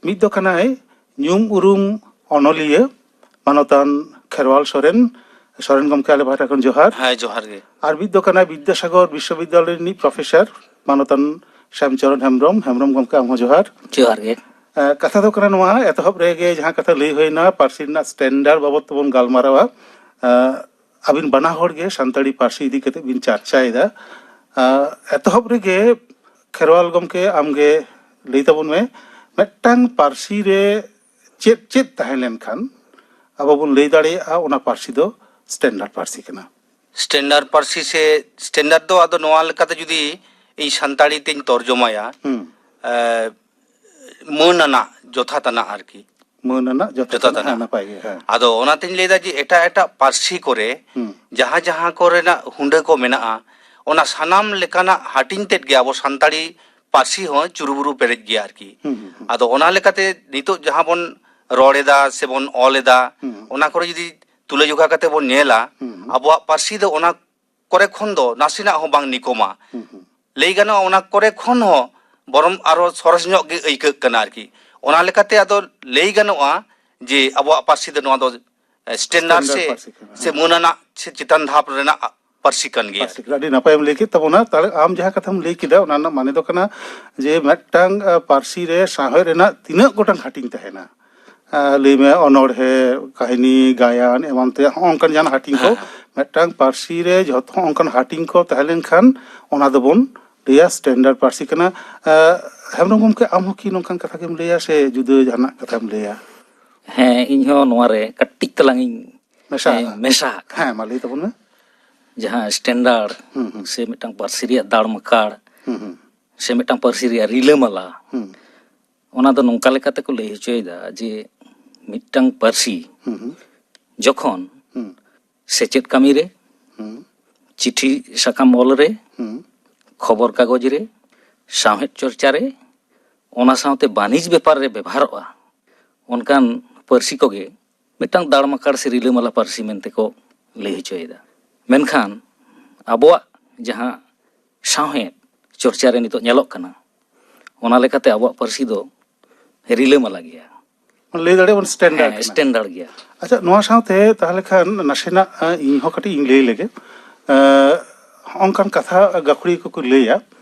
ᱢᱤᱫ ᱫᱚ ᱠᱟᱱᱟᱭ ᱧᱩᱢ ᱩᱨᱩᱢ ᱚᱱᱚᱞᱤᱭᱟᱹ ᱢᱟᱱᱚᱛᱟᱱ ᱠᱷᱮᱨᱣᱟᱞ ᱥᱚᱨᱮᱱ᱾ ᱥᱚᱨᱮᱱ ᱜᱚᱢᱠᱮ, ᱟᱞᱮ ᱯᱟᱦᱴᱟ ᱠᱷᱚᱱ ᱡᱚᱦᱟᱨ᱾ ᱦᱮᱸ, ᱡᱚᱦᱟᱨ ᱜᱮ᱾ ᱟᱨ ᱢᱤᱫ ᱫᱚ ᱠᱟᱱᱟᱭ ᱵᱤᱫᱽᱫᱟᱥᱟᱜᱚᱨ ᱵᱤᱥᱥᱚᱵᱤᱫᱽᱫᱟᱞᱚᱭ ᱨᱤᱱᱤᱡ ᱯᱨᱚᱯᱷᱮᱥᱚᱨ ᱢᱟᱱᱚᱛᱟᱱ ᱥᱭᱟᱢᱪᱚᱨᱚᱱ ᱦᱮᱢᱵᱨᱚᱢ᱾ ᱦᱮᱢᱵᱨᱚᱢ ᱜᱚᱢᱠᱮ, ᱟᱢ ᱦᱚᱸ ᱡᱚᱦᱟᱨ᱾ ᱡᱚᱦᱟᱨ ᱜᱮ᱾ ᱮ, ᱠᱟᱛᱷᱟ ᱫᱚ ᱠᱟᱱᱟ ᱱᱚᱣᱟ, ᱮᱛᱚᱦᱚᱵ ᱨᱮᱜᱮ ᱡᱟᱦᱟᱸ ᱠᱟᱛᱷᱟ ᱞᱟᱹᱭ ᱦᱩᱭᱱᱟ, ᱯᱟᱹᱨᱥᱤ ᱨᱮᱱᱟᱜ ᱥᱴᱮᱱᱰᱟᱨᱰ ᱵᱟᱵᱚᱫ ᱛᱮᱵᱚᱱ ᱜᱟᱞᱢᱟᱨᱟᱣᱟ᱾ ᱮ, ᱟᱹᱵᱤᱱ ᱵᱟᱱᱟ ᱦᱚᱲ ᱜᱮ ᱥᱟᱱᱛᱟᱲᱤ ᱯᱟᱹᱨᱥᱤ ᱤᱫᱤ ᱠᱟᱛᱮ ᱵᱤᱱ ᱪᱟᱨᱪᱟᱭᱮᱫᱟ᱾ ᱮ, ᱮᱛᱚᱦᱚᱵ ᱨᱮᱜᱮ ᱠᱷᱮᱨᱣᱟᱞ ᱜᱚᱢᱠᱮ, ᱟᱢᱜᱮ ᱞᱟᱹᱭ ᱛᱟᱵᱚᱱ ᱢᱮ, ᱢᱤᱫᱴᱟᱝ ᱯᱟᱹᱨᱥᱤ ᱨᱮ ᱪᱮᱫ ᱪᱮᱫ ᱛᱟᱦᱮᱸ ᱞᱮᱱᱠᱷᱟᱱ ᱟᱵᱚ ᱵᱚᱱ ᱞᱟᱹᱭ ᱫᱟᱲᱮᱭᱟᱜᱼᱟ ᱚᱱᱟ ᱯᱟᱹᱨᱥᱤ ᱫᱚ ᱥᱴᱮᱱᱰᱟᱨᱰ ᱯᱟᱹᱨᱥᱤ ᱠᱟᱱᱟ? ᱥᱴᱮᱱᱰᱟᱨᱰ ᱯᱟᱹᱨᱥᱤ ᱥᱮ ᱥᱴᱮᱱᱰᱟᱨᱰ ᱫᱚ ᱟᱫᱚ ᱱᱚᱣᱟ ᱞᱮᱠᱟᱛᱮ ᱡᱩᱫᱤ ᱤᱧ ᱥᱟᱱᱛᱟᱲᱤ ᱛᱤᱧ ᱛᱚᱨᱡᱚᱢᱟᱭᱟ, ᱦᱩᱸ᱾ ᱮ, ᱢᱟᱹᱱ ᱟᱱᱟᱜ, ᱡᱚᱛᱷᱟᱛ ᱟᱱᱟᱜ ᱟᱨᱠᱤ᱾ ᱢᱟᱹᱱ ᱟᱱᱟᱜ, ᱡᱚᱛᱷᱟᱛ ᱡᱚᱛᱷᱟᱛ ᱟᱱᱟᱜ, ᱟᱱᱟᱜ᱾ ᱱᱟᱯᱟᱭ ᱜᱮ, ᱦᱮᱸ᱾ ᱟᱫᱚ ᱚᱱᱟᱛᱤᱧ ᱞᱟᱹᱭᱫᱟ ᱡᱮ ᱮᱴᱟᱜ ᱮᱴᱟᱜ ᱯᱟᱹᱨᱥᱤ ᱠᱚᱨᱮ ᱦᱩᱸ᱾ ᱡᱟᱦᱟᱸ ᱡᱟᱦᱟᱸ ᱠᱚᱨᱮᱱᱟᱜ ᱦᱩᱸᱰᱟᱹ ᱠᱚ ᱢᱮᱱᱟᱜᱼᱟ, ᱚᱱᱟ ᱥᱟᱱᱟᱢ ᱞᱮᱠᱟᱱᱟᱜ ᱦᱟᱹᱴᱤᱧ ᱛᱮᱫ ᱜᱮ ᱟᱵᱚ ᱥᱟᱱᱛᱟᱲᱤ ᱯᱟᱹᱨᱥᱤ ᱦᱚᱸ ᱪᱩᱨᱩᱵᱩᱨᱩ ᱯᱮᱨᱮᱡ ᱜᱮᱭᱟ ᱟᱨᱠᱤ᱾ ᱦᱩᱸ, ᱦᱩᱸ, ᱦᱩᱸ᱾ ᱟᱫᱚ ᱚᱱᱟ ᱞᱮᱠᱟᱛᱮ ᱱᱤᱛᱚᱜ ᱡᱟᱦᱟᱸ ᱵᱚᱱ ᱨᱚᱲ ᱮᱫᱟ ᱥᱮᱵᱚᱱ ᱚᱞ ᱮᱫᱟ, ᱦᱩᱸ᱾ ᱚᱱᱟ ᱠᱚᱨᱮ ᱡᱩᱫᱤ ᱛᱩᱞᱟᱹᱡᱚᱠᱷᱟ ᱠᱟᱛᱮ ᱵᱚᱱ ᱧᱮᱞᱟ, ᱦᱩᱸ, ᱦᱩᱸ᱾ ᱟᱵᱚᱣᱟᱜ ᱯᱟᱹᱨᱥᱤ ᱫᱚ ᱚᱱᱟ ᱠᱚᱨᱮ ᱠᱷᱚᱱ ᱫᱚ ᱱᱟᱥᱮᱱᱟᱜ ᱦᱚᱸ ᱵᱟᱝ ᱱᱤᱠᱚᱢᱟ᱾ ᱦᱩᱸ, ᱦᱩᱸ᱾ ᱞᱟᱹᱭ ᱜᱟᱱᱚᱜᱼᱟ, ᱚᱱᱟ ᱠᱚᱨᱮ ᱠᱷᱚᱱ ᱦᱚᱸ ᱵᱚᱨᱚᱝ ᱟᱨᱚ ᱥᱚᱨᱮᱥ ᱧᱚᱜ ᱜᱮ ᱟᱹᱭᱠᱟᱹᱜ ᱠᱟᱱᱟ ᱟᱨᱠᱤ᱾ ᱚᱱᱟ ᱞᱮᱠᱟᱛᱮ ᱟᱫᱚ ᱞᱟᱹᱭ ᱜᱟᱱᱚᱜᱼᱟ ᱡᱮ ᱟᱵᱚᱣᱟᱜ ᱯᱟᱹᱨᱥᱤ ᱫᱚ ᱱᱚᱣᱟ ᱫᱚ ᱥᱴᱮᱱᱰᱟᱨᱰ ᱥᱴᱮᱱᱰᱟᱨᱰ ᱥᱮ, ᱯᱟᱹᱨᱥᱤ ᱠᱟᱱᱟ, ᱥᱮ ᱦᱮᱸ᱾ ᱢᱟᱹᱱ ᱟᱱᱟᱜ ᱥᱮ ᱪᱮᱛᱟᱱ ᱫᱷᱟᱯ ᱨᱮᱱᱟᱜ ᱯᱟᱹᱨᱥᱤ ᱠᱟᱱ ᱜᱮᱭᱟ᱾ ᱯᱟᱹᱨᱥᱤ ᱠᱟᱱᱟ, ᱟᱹᱰᱤ ᱱᱟᱯᱟᱭᱮᱢ ᱞᱟᱹᱭ ᱠᱮᱫ ᱛᱟᱵᱚᱱᱟ᱾ ᱛᱟᱦᱞᱮ ᱟᱢ ᱡᱟᱦᱟᱸ ᱠᱟᱛᱷᱟᱢ ᱞᱟᱹᱭ ᱠᱮᱫᱟ, ᱚᱱᱟ ᱨᱮᱱᱟᱜ ᱢᱟᱱᱮ ᱫᱚ ᱠᱟᱱᱟ ᱡᱮ ᱢᱤᱫᱴᱟᱝ, ᱟ, ᱯᱟᱹᱨᱥᱤ ᱨᱮ ᱥᱟᱶᱦᱮᱫ ᱨᱮᱱᱟᱜ ᱛᱤᱱᱟᱹᱜ ᱜᱚᱴᱟᱝ ᱦᱟᱹᱴᱤᱧ ᱛᱟᱦᱮᱱᱟ, ᱟ, ᱞᱟᱹᱭ ᱢᱮ, ᱚᱱᱚᱬᱦᱮ, ᱠᱟᱹᱦᱱᱤ, ᱜᱟᱭᱟᱱ, ᱮᱢᱟᱱ ᱛᱮᱭᱟᱜ, ᱦᱚᱸᱜᱼᱚ ᱱᱚᱝᱠᱟᱱ ᱡᱟᱦᱟᱱ ᱦᱟᱹᱴᱤᱧ ᱠᱚ, ᱦᱮᱸ, ᱦᱮᱸ᱾ ᱢᱤᱫᱴᱟᱝ ᱯᱟᱹᱨᱥᱤ ᱨᱮ ᱡᱷᱚᱛᱚ ᱦᱚᱸᱜᱼᱚ ᱱᱚᱝᱠᱟᱱ ᱦᱟᱹᱴᱤᱧ ᱠᱚ ᱛᱟᱦᱮᱸ ᱞᱮᱱᱠᱷᱟᱱ ᱚᱱᱟ ᱫᱚᱵᱚᱱ ᱞᱟᱹᱭᱟ ᱥᱴᱮᱱᱰᱟᱨᱰ ᱯᱟᱹᱨᱥᱤ ᱠᱟᱱᱟ᱾ ᱟ, ᱦᱮᱢᱵᱨᱚᱢ ᱜᱚᱢᱠᱮ, ᱟᱢ ᱦᱚᱸ ᱠᱤ ᱱᱚᱝᱠᱟᱱ ᱠᱟᱛᱷᱟ ᱜᱮᱢ ᱞᱟᱹᱭᱟ ᱥᱮ ᱡᱩᱫᱟᱹ ᱡᱟᱦᱟᱱᱟᱜ ᱠᱟᱛᱷᱟᱢ ᱞᱟᱹᱭᱟ? ᱦᱮᱸ, ᱤᱧ ᱦᱚᱸ ᱱᱚᱣᱟ ᱨᱮ ᱠᱟᱹᱴᱤᱡ ᱛᱟᱞᱟᱝ ᱤᱧ ᱢᱮᱥᱟᱜᱼᱟ? ᱦᱮᱸ, ᱢᱮᱥᱟ ᱟᱜ ᱠᱟᱱᱟ᱾ ᱦᱮᱸ, ᱢᱟ ᱞᱟᱹᱭ ᱛᱟᱵᱚᱱ ᱢᱮ᱾ ᱡᱟᱦᱟᱸ ᱥᱴᱮᱱᱰᱟᱨᱰ ᱦᱩᱸ, ᱦᱩᱸ᱾ ᱥᱮ ᱢᱤᱫᱴᱟᱝ ᱯᱟᱹᱨᱥᱤ ᱨᱮᱭᱟᱜ ᱫᱟᱲᱢᱟᱠᱟᱲ ᱦᱩᱸ, ᱦᱩᱸ᱾ ᱥᱮ ᱢᱤᱫᱴᱟᱝ ᱯᱟᱹᱨᱥᱤ ᱨᱮᱭᱟᱜ ᱨᱤᱞᱟᱹᱢᱟᱞᱟ, ᱦᱩᱸ, ᱚᱱᱟ ᱫᱚ ᱱᱚᱝᱠᱟ ᱞᱮᱠᱟ ᱛᱮᱠᱚ ᱞᱟᱹᱭ ᱦᱚᱪᱚᱭᱮᱫᱟ ᱡᱮ ᱢᱤᱫᱴᱟᱝ ᱯᱟᱹᱨᱥᱤ ᱦᱩᱸ, ᱦᱩᱸ᱾ ᱡᱚᱠᱷᱚᱱ ᱦᱩᱸ, ᱥᱮᱪᱮᱫ ᱠᱟᱹᱢᱤ ᱨᱮ, ᱦᱩᱸ, ᱪᱤᱴᱷᱤ ᱥᱟᱠᱟᱢ ᱚᱞ ᱨᱮ, ᱦᱩᱸ᱾ ᱠᱷᱚᱵᱚᱨ ᱠᱟᱜᱚᱡᱽ ᱨᱮ, ᱥᱟᱶᱦᱮᱫ ᱪᱚᱨᱪᱟ ᱨᱮ, ᱚᱱᱟ ᱥᱟᱶᱛᱮ ᱵᱟᱹᱱᱤᱡᱽ ᱵᱮᱯᱟᱨ ᱨᱮ ᱵᱮᱵᱷᱟᱨᱚᱜᱼᱟ, ᱚᱱᱠᱟᱱ ᱯᱟᱹᱨᱥᱤ ᱠᱚᱜᱮ ᱢᱤᱫᱴᱟᱝ ᱫᱟᱲᱢᱟᱠᱟᱲ ᱥᱮ ᱨᱤᱞᱟᱹᱢᱟᱞᱟ ᱯᱟᱹᱨᱥᱤ ᱢᱮᱱᱛᱮ ᱠᱚ ᱞᱟᱹᱭ ᱦᱚᱪᱚᱭᱮᱫᱟ᱾ ᱢᱮᱱᱠᱷᱟᱱ ᱟᱵᱚᱣᱟᱜ ᱡᱟᱦᱟᱸ ᱥᱟᱶᱦᱮᱫ ᱪᱚᱨᱪᱟ ᱨᱮ ᱱᱤᱛᱚᱜ ᱧᱮᱞᱚᱜ ᱠᱟᱱᱟ, ᱚᱱᱟ ᱞᱮᱠᱟᱛᱮ ᱟᱵᱚᱣᱟᱜ ᱯᱟᱹᱨᱥᱤ ᱫᱚ ᱨᱤᱞᱟᱹᱢᱟᱞᱟ ᱜᱮᱭᱟ᱾ ᱞᱟᱹᱭ ᱫᱟᱲᱮᱭᱟᱜ ᱵᱚᱱ ᱥᱴᱮᱱᱰᱟᱨᱰ ᱦᱮᱸ, ᱠᱟᱱᱟ᱾ ᱥᱴᱮᱱᱰᱟᱨᱰ ᱜᱮᱭᱟ᱾ ᱟᱪᱪᱷᱟ, ᱱᱚᱣᱟ ᱥᱟᱶᱛᱮ ᱛᱟᱦᱚᱞᱮ ᱠᱷᱟᱱ ᱱᱟᱥᱮᱱᱟᱜ ᱤᱧ ᱦᱚᱸ ᱠᱟᱹᱴᱤᱡ ᱤᱧ ᱞᱟᱹᱭ ᱞᱮᱜᱮ᱾ ᱦᱚᱸᱜᱼᱚᱱᱠᱟᱱ ᱠᱟᱛᱷᱟ ᱜᱟᱹᱠᱷᱩᱲᱤ ᱠᱚᱠᱚ ᱞᱟᱹᱭᱟ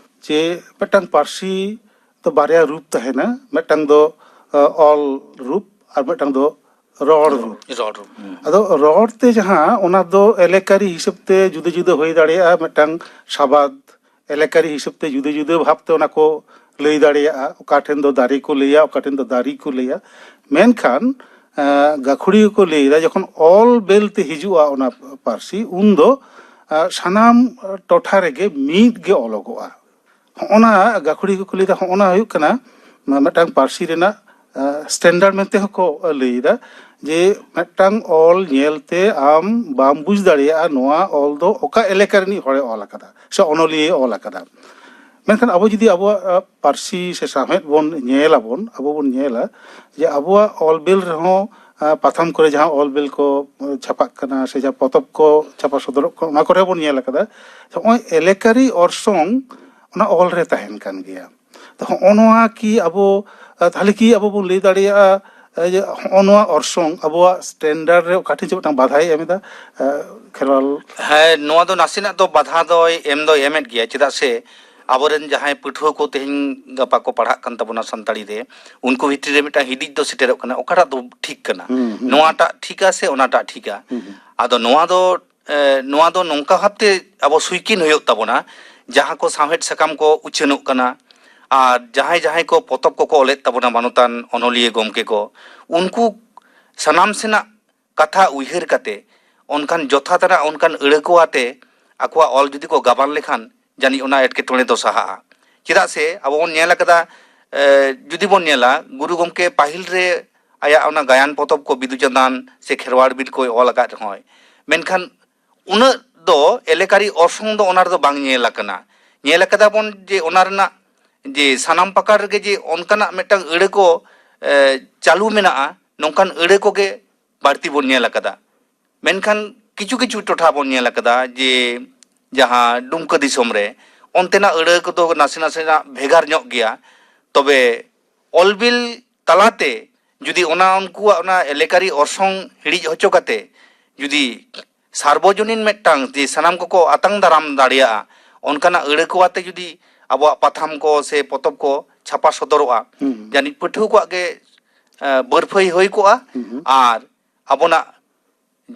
ᱡᱮ ᱢᱤᱫᱴᱟᱝ ᱯᱟᱹᱨᱥᱤ ᱫᱚ ᱵᱟᱨᱭᱟ ᱨᱩᱯ ᱛᱟᱦᱮᱱᱟ, ᱢᱤᱫᱴᱟᱝ ᱫᱚ ᱚᱞ ᱨᱩᱯ ᱟᱨ ᱢᱤᱫᱴᱟᱝ ᱫᱚ ᱨᱚᱲ ᱨᱩᱯ᱾ ᱨᱚᱲ ᱨᱩᱯ᱾ ᱟᱫᱚ ᱨᱚᱲ ᱛᱮ ᱡᱟᱦᱟᱸ, ᱚᱱᱟ ᱫᱚ ᱮᱞᱮᱠᱟᱨᱤ ᱦᱤᱥᱟᱹᱵ ᱛᱮ ᱡᱩᱫᱟᱹ ᱡᱩᱫᱟᱹ ᱦᱩᱭ ᱫᱟᱲᱮᱭᱟᱜᱼᱟ᱾ ᱢᱤᱫᱴᱟᱝ ᱥᱟᱵᱟᱫ ᱮᱞᱮᱠᱟᱨᱤ ᱦᱤᱥᱟᱹᱵ ᱛᱮ ᱡᱩᱫᱟᱹ ᱡᱩᱫᱟᱹ ᱵᱷᱟᱵᱽ ᱛᱮ ᱚᱱᱟ ᱠᱚ ᱞᱟᱹᱭ ᱫᱟᱲᱮᱭᱟᱜᱼᱟ᱾ ᱚᱠᱟ ᱴᱷᱮᱱ ᱫᱚ ᱫᱟᱨᱮ ᱠᱚ ᱞᱟᱹᱭᱟ, ᱚᱠᱟ ᱴᱷᱮᱱ ᱫᱚ ᱫᱟᱨᱮ ᱠᱚ ᱞᱟᱹᱭᱟ᱾ ᱢᱮᱱᱠᱷᱟᱱ ᱜᱟᱹᱠᱷᱩᱲᱤᱭᱟᱹ ᱠᱚ ᱞᱟᱹᱭᱫᱟ, ᱡᱚᱠᱷᱚᱱ ᱚᱞ ᱵᱮᱞ ᱛᱮ ᱦᱤᱡᱩᱜᱼᱟ ᱚᱱᱟ ᱯᱟᱹᱨᱥᱤ, ᱩᱱᱫᱚ ᱥᱟᱱᱟᱢ ᱴᱚᱴᱷᱟ ᱨᱮᱜᱮ ᱢᱤᱫ ᱜᱮ ᱚᱞᱚᱜᱚᱜᱼᱟ᱾ ᱦᱚᱸᱜᱼᱚᱱᱟ ᱜᱟᱹᱠᱷᱩᱲᱤ ᱠᱚᱠᱚ ᱞᱟᱹᱭᱫᱟ, ᱦᱚᱸᱜᱼᱚᱱᱟ ᱦᱩᱭᱩᱜ ᱠᱟᱱᱟ ᱢᱤᱫᱴᱟᱝ ᱯᱟᱹᱨᱥᱤ ᱨᱮᱱᱟᱜ ᱥᱴᱮᱱᱰᱟᱨᱰ ᱢᱮᱱᱛᱮ ᱦᱚᱸᱠᱚ ᱞᱟᱹᱭᱫᱟ, ᱡᱮ ᱢᱤᱫᱴᱟᱝ ᱚᱞ ᱧᱮᱞᱛᱮ ᱟᱢ ᱵᱟᱢ ᱵᱩᱡᱽ ᱫᱟᱲᱮᱭᱟᱜᱼᱟ ᱱᱚᱣᱟ ᱚᱞ ᱫᱚ ᱚᱠᱟ ᱮᱞᱟᱠᱟ ᱨᱤᱱᱤᱡ ᱦᱚᱲᱮ ᱚᱞ ᱟᱠᱟᱫᱟ ᱥᱮ ᱚᱱᱚᱞᱤᱭᱟᱹᱭ ᱚᱞ ᱟᱠᱟᱫᱟ᱾ ᱢᱮᱱᱠᱷᱟᱱ ᱟᱵᱚ ᱡᱩᱫᱤ ᱟᱵᱚᱣᱟᱜ ᱯᱟᱹᱨᱥᱤ ᱥᱮ ᱥᱟᱶᱦᱮᱫ ᱵᱚᱱ ᱧᱮᱞ ᱟᱵᱚᱱ, ᱟᱵᱚ ᱵᱚᱱ ᱧᱮᱞᱟ ᱡᱮ ᱟᱵᱚᱣᱟᱜ ᱚᱞ ᱵᱮᱞ ᱨᱮᱦᱚᱸ ᱯᱟᱛᱷᱟᱢ ᱠᱚᱨᱮ ᱡᱟᱦᱟᱸ ᱚᱞ ᱵᱮᱞ ᱠᱚ ᱪᱷᱟᱯᱟᱜ ᱠᱟᱱᱟ ᱥᱮ ᱡᱟᱦᱟᱸ ᱯᱚᱛᱚᱵ ᱠᱚ ᱪᱷᱟᱯᱟ ᱥᱚᱫᱚᱨᱚᱜ ᱠᱟᱱᱟ, ᱚᱱᱟ ᱠᱚᱨᱮ ᱵᱚᱱ ᱧᱮᱞ ᱟᱠᱟᱫᱟ, ᱱᱚᱜᱼᱚᱭ ᱮᱞᱮᱠᱟᱨᱤ ᱚᱨᱥᱚᱝ ᱚᱱᱟ ᱚᱞ ᱨᱮ ᱛᱟᱦᱮᱱ ᱠᱟᱱ ᱜᱮᱭᱟ᱾ ᱛᱚ, ᱦᱚᱸᱜᱼᱚ ᱱᱚᱣᱟ ᱠᱤ ᱟᱵᱚ, ᱛᱟᱦᱚᱞᱮ ᱠᱤ ᱟᱵᱚ ᱵᱚᱱ ᱞᱟᱹᱭ ᱫᱟᱲᱮᱭᱟᱜᱼᱟ ᱡᱮ ᱦᱚᱸᱜᱼᱚ ᱱᱚᱣᱟ ᱚᱨᱥᱚᱝ ᱟᱵᱚᱣᱟᱜ ᱥᱴᱮᱱᱰᱟᱨᱰ ᱨᱮ ᱚᱠᱟ ᱴᱷᱮᱱ ᱪᱚ ᱢᱤᱫᱴᱟᱝ ᱵᱟᱫᱷᱟᱭ ᱮᱢ ᱮᱫᱟ? ᱠᱷᱮᱨᱣᱟᱞ ᱦᱮᱸ, ᱱᱚᱣᱟ ᱫᱚ ᱱᱟᱥᱮᱱᱟᱜ ᱫᱚ ᱵᱟᱫᱷᱟ ᱫᱚᱭ ᱮᱢ ᱫᱚᱭ ᱮᱢᱮᱫ ᱜᱮᱭᱟ᱾ ᱪᱮᱫᱟᱜ ᱥᱮ ᱟᱵᱚᱨᱮᱱ ᱡᱟᱦᱟᱸᱭ ᱯᱟᱹᱴᱷᱩᱣᱟᱹ ᱠᱚ ᱛᱮᱦᱮᱧ ᱜᱟᱯᱟ ᱠᱚ ᱯᱟᱲᱦᱟᱜ ᱠᱟᱱ ᱛᱟᱵᱚᱱᱟ ᱥᱟᱱᱛᱟᱲᱤ ᱨᱮ, ᱩᱱᱠᱩ ᱵᱷᱤᱛᱨᱤ ᱨᱮ ᱢᱤᱫᱴᱟᱝ ᱦᱤᱫᱤᱡ ᱫᱚ ᱥᱮᱴᱮᱨᱚᱜ ᱠᱟᱱᱟ, ᱚᱠᱟᱴᱟᱜ ᱫᱚ ᱴᱷᱤᱠ ᱠᱟᱱᱟ, ᱱᱚᱣᱟᱴᱟᱜ ᱴᱷᱤᱠᱟ ᱥᱮ ᱚᱱᱟᱴᱟᱜ ᱴᱷᱤᱠᱟ᱾ ᱟᱫᱚ ᱱᱚᱣᱟ ᱫᱚ ᱮ, ᱱᱚᱣᱟ ᱫᱚ ᱱᱚᱝᱠᱟ ᱵᱷᱟᱵᱛᱮ ᱟᱵᱚ ᱥᱩᱭᱠᱤᱱ ᱦᱩᱭᱩᱜ ᱛᱟᱵᱚᱱᱟ, ᱡᱟᱦᱟᱸ ᱠᱚ ᱥᱟᱶᱦᱮᱫ ᱥᱟᱠᱟᱢ ᱠᱚ ᱩᱪᱷᱟᱹᱱᱚᱜ ᱠᱟᱱᱟ ᱟᱨ ᱡᱟᱦᱟᱸᱭ ᱡᱟᱦᱟᱸᱭ ᱠᱚ ᱯᱚᱛᱚᱵ ᱠᱚᱠᱚ ᱚᱞᱮᱫ ᱛᱟᱵᱚᱱᱟ, ᱢᱟᱱᱚᱛᱟᱱ ᱚᱱᱚᱞᱤᱭᱟᱹ ᱜᱚᱢᱠᱮ ᱠᱚ, ᱩᱱᱠᱩ ᱥᱟᱱᱟᱢ ᱥᱮᱱᱟᱜ ᱠᱟᱛᱷᱟ ᱩᱭᱦᱟᱹᱨ ᱠᱟᱛᱮ ᱚᱱᱠᱟᱱ ᱡᱚᱛᱷᱟᱛ ᱟᱱᱟᱜ ᱚᱱᱠᱟᱱ ᱟᱹᱲᱟᱹ ᱠᱚ ᱟᱛᱮ ᱟᱠᱚᱣᱟᱜ ᱚᱞ ᱡᱩᱫᱤ ᱠᱚ ᱜᱟᱵᱟᱱ ᱞᱮᱠᱷᱟᱱ, ᱡᱟᱹᱱᱤᱡ ᱚᱱᱟ ᱮᱴᱠᱮᱴᱚᱬᱮ ᱫᱚ ᱥᱟᱦᱟᱜᱼᱟ᱾ ᱪᱮᱫᱟᱜ ᱥᱮ ᱟᱵᱚ ᱵᱚᱱ ᱧᱮᱞ ᱟᱠᱟᱫᱟ, ᱮ, ᱡᱩᱫᱤ ᱵᱚᱱ ᱧᱮᱞᱟ, ᱜᱩᱨᱩ ᱜᱚᱢᱠᱮ ᱯᱟᱹᱦᱤᱞ ᱨᱮ ᱟᱭᱟᱜ ᱚᱱᱟ ᱜᱟᱭᱟᱱ ᱯᱚᱛᱚᱵ ᱠᱚ ᱵᱤᱫᱩ ᱪᱟᱸᱫᱟᱱ ᱥᱮ ᱠᱷᱮᱨᱣᱟᱲ ᱵᱤᱨ ᱠᱚᱭ ᱚᱞ ᱟᱠᱟᱫ ᱨᱮᱦᱚᱸᱭ, ᱢᱮᱱᱠᱷᱟᱱ ᱩᱱᱟᱹᱜ ᱫᱚ ᱮᱞᱮᱠᱟᱨᱤ ᱚᱨᱥᱚᱝ ᱫᱚ ᱚᱱᱟ ᱨᱮᱫᱚ ᱵᱟᱝ ᱧᱮᱞ ᱟᱠᱟᱱᱟ᱾ ᱧᱮᱞ ᱟᱠᱟᱫᱟ ᱵᱚᱱ ᱡᱮ ᱚᱱᱟ ᱨᱮᱱᱟᱜ ᱡᱮ ᱥᱟᱱᱟᱢ ᱯᱟᱠᱟᱲ ᱨᱮᱜᱮ ᱡᱮ ᱚᱱᱠᱟᱱᱟᱜ ᱢᱤᱫᱴᱟᱝ ᱟᱹᱲᱟᱹ ᱠᱚ, ᱮ, ᱪᱟᱹᱞᱩ ᱢᱮᱱᱟᱜᱼᱟ, ᱱᱚᱝᱠᱟᱱ ᱟᱹᱲᱟᱹ ᱠᱚᱜᱮ ᱵᱟᱹᱲᱛᱤ ᱵᱚᱱ ᱧᱮᱞ ᱟᱠᱟᱫᱟ᱾ ᱢᱮᱱᱠᱷᱟᱱ ᱠᱤᱪᱷᱩ ᱠᱤᱪᱷᱩ ᱴᱚᱴᱷᱟ ᱵᱚᱱ ᱧᱮᱞ ᱟᱠᱟᱫᱟ ᱡᱮ ᱡᱟᱦᱟᱸ ᱰᱩᱢᱠᱟᱹ ᱫᱤᱥᱚᱢ ᱨᱮ, ᱚᱱᱛᱮᱱᱟᱜ ᱟᱹᱲᱟᱹ ᱠᱚᱫᱚ ᱱᱟᱥᱮ ᱱᱟᱥᱮᱱᱟᱜ ᱵᱷᱮᱜᱟᱨ ᱧᱚᱜ ᱜᱮᱭᱟ᱾ ᱛᱚᱵᱮ ᱚᱞ ᱵᱤᱞ ᱛᱟᱞᱟᱛᱮ ᱡᱩᱫᱤ ᱚᱱᱟ ᱩᱱᱠᱩᱣᱟᱜ ᱚᱱᱟ ᱮᱞᱮᱠᱟᱨᱤ ᱚᱨᱥᱚᱝ ᱦᱤᱲᱤᱡ ᱦᱚᱪᱚ ᱠᱟᱛᱮ ᱡᱩᱫᱤ ᱥᱟᱨᱵᱚᱡᱚᱱᱤᱱ ᱢᱤᱫᱴᱟᱝ ᱡᱮ ᱥᱟᱱᱟᱢ ᱠᱚᱠᱚ ᱟᱛᱟᱝ ᱫᱟᱨᱟᱢ ᱫᱟᱲᱮᱭᱟᱜᱼᱟ, ᱚᱱᱠᱟᱱᱟᱜ ᱟᱹᱲᱟᱹ ᱠᱚ ᱟᱛᱮ ᱡᱩᱫᱤ ᱟᱵᱚᱣᱟᱜ ᱯᱟᱛᱷᱟᱢ ᱠᱚ ᱥᱮ ᱯᱚᱛᱚᱵ ᱠᱚ ᱪᱷᱟᱯᱟ ᱥᱚᱫᱚᱨᱚᱜᱼᱟ, ᱦᱩᱸ᱾ ᱡᱟᱹᱱᱤᱡ ᱯᱟᱹᱴᱷᱩᱣᱟᱹ ᱠᱚᱣᱟᱜ ᱜᱮ, ᱮ, ᱵᱟᱹᱨᱯᱷᱟᱹᱭ ᱦᱩᱭ ᱠᱚᱜᱼᱟ᱾ ᱦᱩᱸ᱾ ᱟᱨ ᱟᱵᱚᱱᱟᱜ